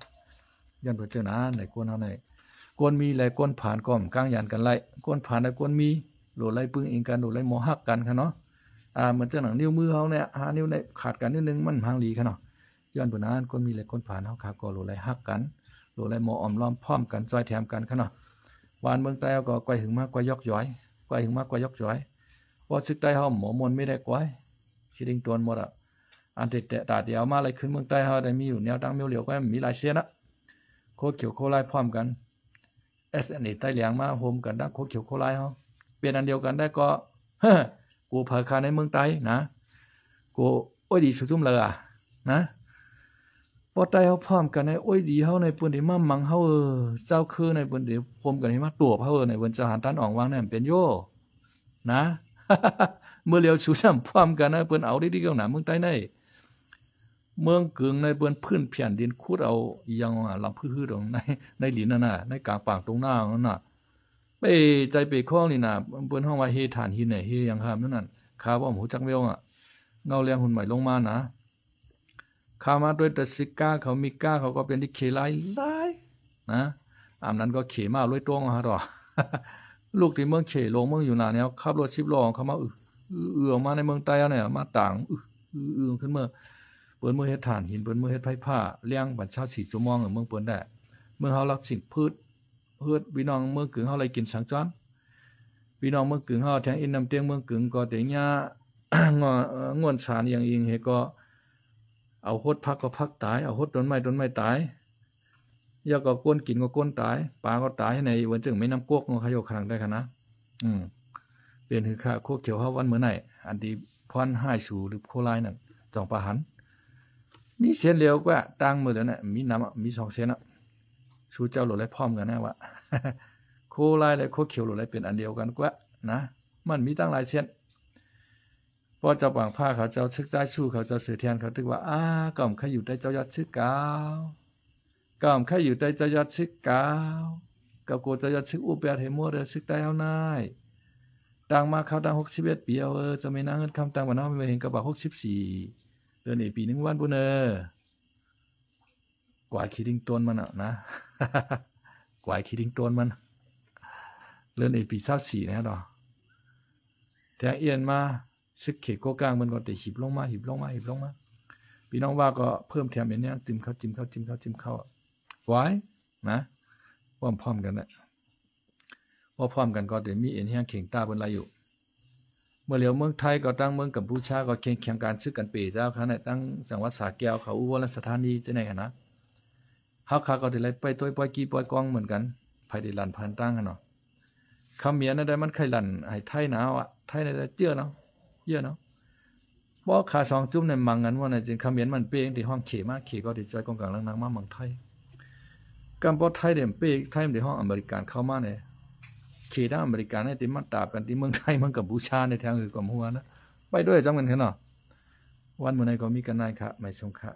ຍ້ອນເປັນຈັ່ງນັ້ນ ໃນຄົນເຮົາໃນ ຄົນມີແລະຄົນຜານກໍກາງຢານກັນໄຫຼ ຄົນຜານແລະຄົນມີ ໂລໄລປຶງອີງກັນ ໂລໄລໝໍຮັກກັນຂະເນາະ. ອາ ເໝືອນຈັ່ງໜັງນິ້ວມືເຮົານີ້ ຫ້ານິ້ວໃນຂາດກັນນິ້ວໜຶ່ງ ມັນຮັ່ງດີຂະເນາະ. ຍ້ອນເປັນນັ້ນ ຄົນມີແລະຄົນຜານເຮົາຂ້າກໍໂລໄລຮັກກັນ ໂລໄລໝໍອ້ອມລ້ອມພ້ອມກັນ ຊ່ອຍແຖມກັນຂະເນາະ. ບ້ານເມືອງໃຕ້ເຮົາກໍກວາຍຫຶງມາກວາຍຢອກຢອຍ ກວາຍຫຶງມາກວາຍຢອກຢອຍ. ເພາະສຶກໃຕ້ເຮົາໝໍມ່ວນມີໄດ້ກວາຍ ຊິດິງໂຕນໝົດອະ. ອັນທີ່ຕາດຽວມາໄລ່ຂຶ້ນເມືອງໃຕ້ເຮົາໄດ້ມີຢູ່ແນວຕັ້ງແນວຫຼຽວ ກໍມີຫຼາຍເຊນນະ ໂຄຂຽວໂຄລາຍພ້ອມກັນ ເອສເອັນເອ ໃຕ້ແຫຼງມາໂຮມກັນ ທັງໂຄຂຽວໂຄລາຍເຮົາ ເປັນອັນດຽວກັນໄດ້ກໍ ໂກໃຜຄາໃນເມືອງໃຕ້ນະ ໂກໂອ້ຍດີສຸຊຸມເລີອະນະ. ພໍໃຕ້ເຮົາພ້ອມກັນໃນໂອ້ຍດີເຮົາໃນ ເພິ່ນໄດ້ມາມັງເຮົາເອີ ເຈົ້າຄືໃນ ເພິ່ນໄດ້ໂຮມກັນໃຫ້ມາຕົວບເຮົາເອີ ໃນເພິ່ນຈະຫັນຕັນອອງວາງແນມເປັນໂຍ ນະ. ມື້ຫຼຽວຊູຊ້ຳພ້ອມກັນນະ ເພິ່ນເອົາດີໆກັນນະ ເມືອງໃຕ້ໃນ ເມືອງກຶງໃນ ເພິ່ນພື້ນແຜ່ນດິນຂຸດເອົາອີ່ຫຍັງວ່າ ລຳພຶຮືດອງໃນ ໃນດິນນັ້ນນະ ໃນກາງປາງຕົງໜ້ານັ້ນນະ ເປ້ໃຈເປ້ຂອງນີ້ນະ ເພິ່ນຮ້ອງວ່າເຮຖ່ານຫີນ ເຮຫຍັງຫາມນັ້ນ ຂ້າບໍ່ຮູ້ຈັກແວວອະ ເງົາແລງຮຸ່ນໃໝ່ລົງມານະ ຂ້າມາດ້ວຍແຕ່ຊິກາ ເຂົາມີກາ ເຂົາກໍເປັນທີ່ເຂຫຼາຍໆ ນະ ອຳນັ້ນກໍເຂມາລວຍຕົງຫາດອກ ລູກທີ່ເມືອງເຂ ລົງເມືອງຢູ່ນາແນວ ຂັບລົດສິບລໍ້ເຂົ້າມາ ອືໆ ອອກມາໃນເມືອງໃຕ້ເຮົານີ້ ມາຕາງ ອືໆ ຂຶ້ນເມືອ ເພິ່ນເມືອເຮັດຖ່ານຫີນ ເພິ່ນເມືອເຮັດໄຟຟ້າ ລ້ຽງບັນຊາວສີ່ຊົ່ວໂມງ ເມືອງເພິ່ນໄດ້ ເມືອເຮົາລັກສິ້ນພືດ ເຮັດ ພີ່ນ້ອງເມືອງກຶງເຮົາໄດ້ກິນສັງຈອນ ພີ່ນ້ອງເມືອງກຶງເຮົາ ແທງອິນນ້ຳຕຽງເມືອງກຶງກໍໄດ້ຫຍ້າ ງ- ງ່ວນສານອີ່ຫຍັງອີ່ຫຍັງເຮັດກໍ ເອົາຫົດຜັກກໍຜັກຕາຍ ເອົາຫົດຕົ້ນໄມ້ຕົ້ນໄມ້ຕາຍ ແລ້ວກໍກົ້ນກິນກໍກົ້ນຕາຍ ປາກໍຕາຍໃນເວີນຈຶ່ງແມ່ນ້ຳກົກເນາະ ຂະໂຍກຂະໜັງໄດ້ຂະນະ ອືມ ເປັນຄືຄາໂຄຂຽວເຮົາວັນມື້ໃນ ອັນທີ່ພອນຮ້າຍສູຫຼືໂຄລາຍນັ້ນ ຈອງປະຫັນ ມີເສັ້ນດຽວກວ່າຕ່າງໝົດແລ້ວນະ ມີນຳ ມີສອງເສັ້ນນະ ສູ່ເຈົ້າໂລດແລະພ້ອມກັນນະວ່າ ໂຄລາຍແລະໂຄຂຽວໂລດແລະເປັນອັນດຽວກັນກວ່ານະ ມັນມີຕັ້ງຫຼາຍເສັ້ນ ເພາະເຈົ້າປາງພ້າເຂົາເຈົ້າຊຶກຊາຍຊູ້ ເຂົາເຈົ້າເສືອແທນ ເຂົາຕຶກວ່າ ອາ ກຳໄຄຢູ່ໃຕ້ເຈົ້າຍອດຊຶກກາວ ກຳໄຄຢູ່ໃຕ້ເຈົ້າຍອດຊຶກກາວ ກະໂກເຈົ້າຍອດຊຶກອຸແປດເຮໂມເດີ ຊຶກໃຕ້ເຮົານາຍ ຕັ້ງມາຄາວຕັ້ງຫົກສິບເອັດປີເອົາ ເອີ ເຈົ້າແມ່ນາງເງິນຄຳ ຕັ້ງບ້ານເຮົາແມ່ນເຫັນກະບາກຫົກສິບສີ່ ເດືອນເອປີໜຶ່ງວັນພຸ້ນເອີ ກວາຍຂີ້ດິງໂຕນມັນນະ ກວາຍຂີ້ດິງໂຕນມັນ ເດືອນເອປີຊາວສີ່ນະດອກ ແທງອ່ຽນມາ ຊຶກເຂດໂກກາງເພິ່ນກໍໄດ້ຫີບລົງມາ ຫີບລົງມາ ຫີບລົງມາ ພີ່ນ້ອງວ່າກໍເພີ່ມແຖມເອັນແຮງ ຈິ້ມເຂົ້າ ຈິ້ມເຂົ້າ ຈິ້ມເຂົ້າ ຈິ້ມເຂົ້າ ກວາຍນະ ພ້ອມໆກັນນະ ພໍພ້ອມກັນກໍໄດ້ມີເອັນແຮງເຄັ່ງຕ້ານເພິ່ນຫຼາຍຢູ່ ເມື່ອຫຼຽວເມືອງໄທກໍຕັ້ງເມືອງກຳປູຊາກໍແຂ່ງຂັນກັນ ຊຶກກັນເປເຈົ້າຂະນະ ຕັ້ງຈັງຫວັດສາແກ້ວເຂົາ ອຸບົນລາຊະທານີຈັ່ງໃດຫັ້ນນະ ເຮົາຂ້າກໍໄດ້ໄລ່ໄປໂຕ້ຍປ່ອຍກີ່ປ່ອຍກອງເໝືອນກັນ ໃຜໄດ້ລັ່ນໃຜຕ່າງຫັ້ນເນາະ ຂະໝຽນນັ້ນໄດ້ມັນໄຂ່ລັ່ນໃຫ້ໄທນາວະ ໄທນັ້ນໄດ້ເຈື່ອນເນາະ ເຍື່ອນເນາະ ບໍ່ຂາສອງຈຸ້ມໃນມັງກັນວ່ານັ້ນ ຈຶ່ງຂະໝຽນມັນເປ້ງທີ່ຮ້ອງເຂມາ ເຂກໍໄດ້ຈ່ອຍກອງກາງຫຼັງນາງມາເມືອງໄທ ກຳບໍ່ໄທໄດ້ເປ້ງ ໄທມັນໄດ້ຮ້ອງອາເມລິກັນເຂົ້າມາໃນ ເຂດອາເມລິກັນນີ້ທີ່ມາຕາບກັນທີ່ເມືອງໄທ ເມືອງກຳປູຊາໃນແທງຄືກຳຫົວນະ ໄປດ້ວຍຈຳກັນເນາະ ວັນມື້ໃນກໍມີກັນນາຍຄະ ໄມສົງຄະ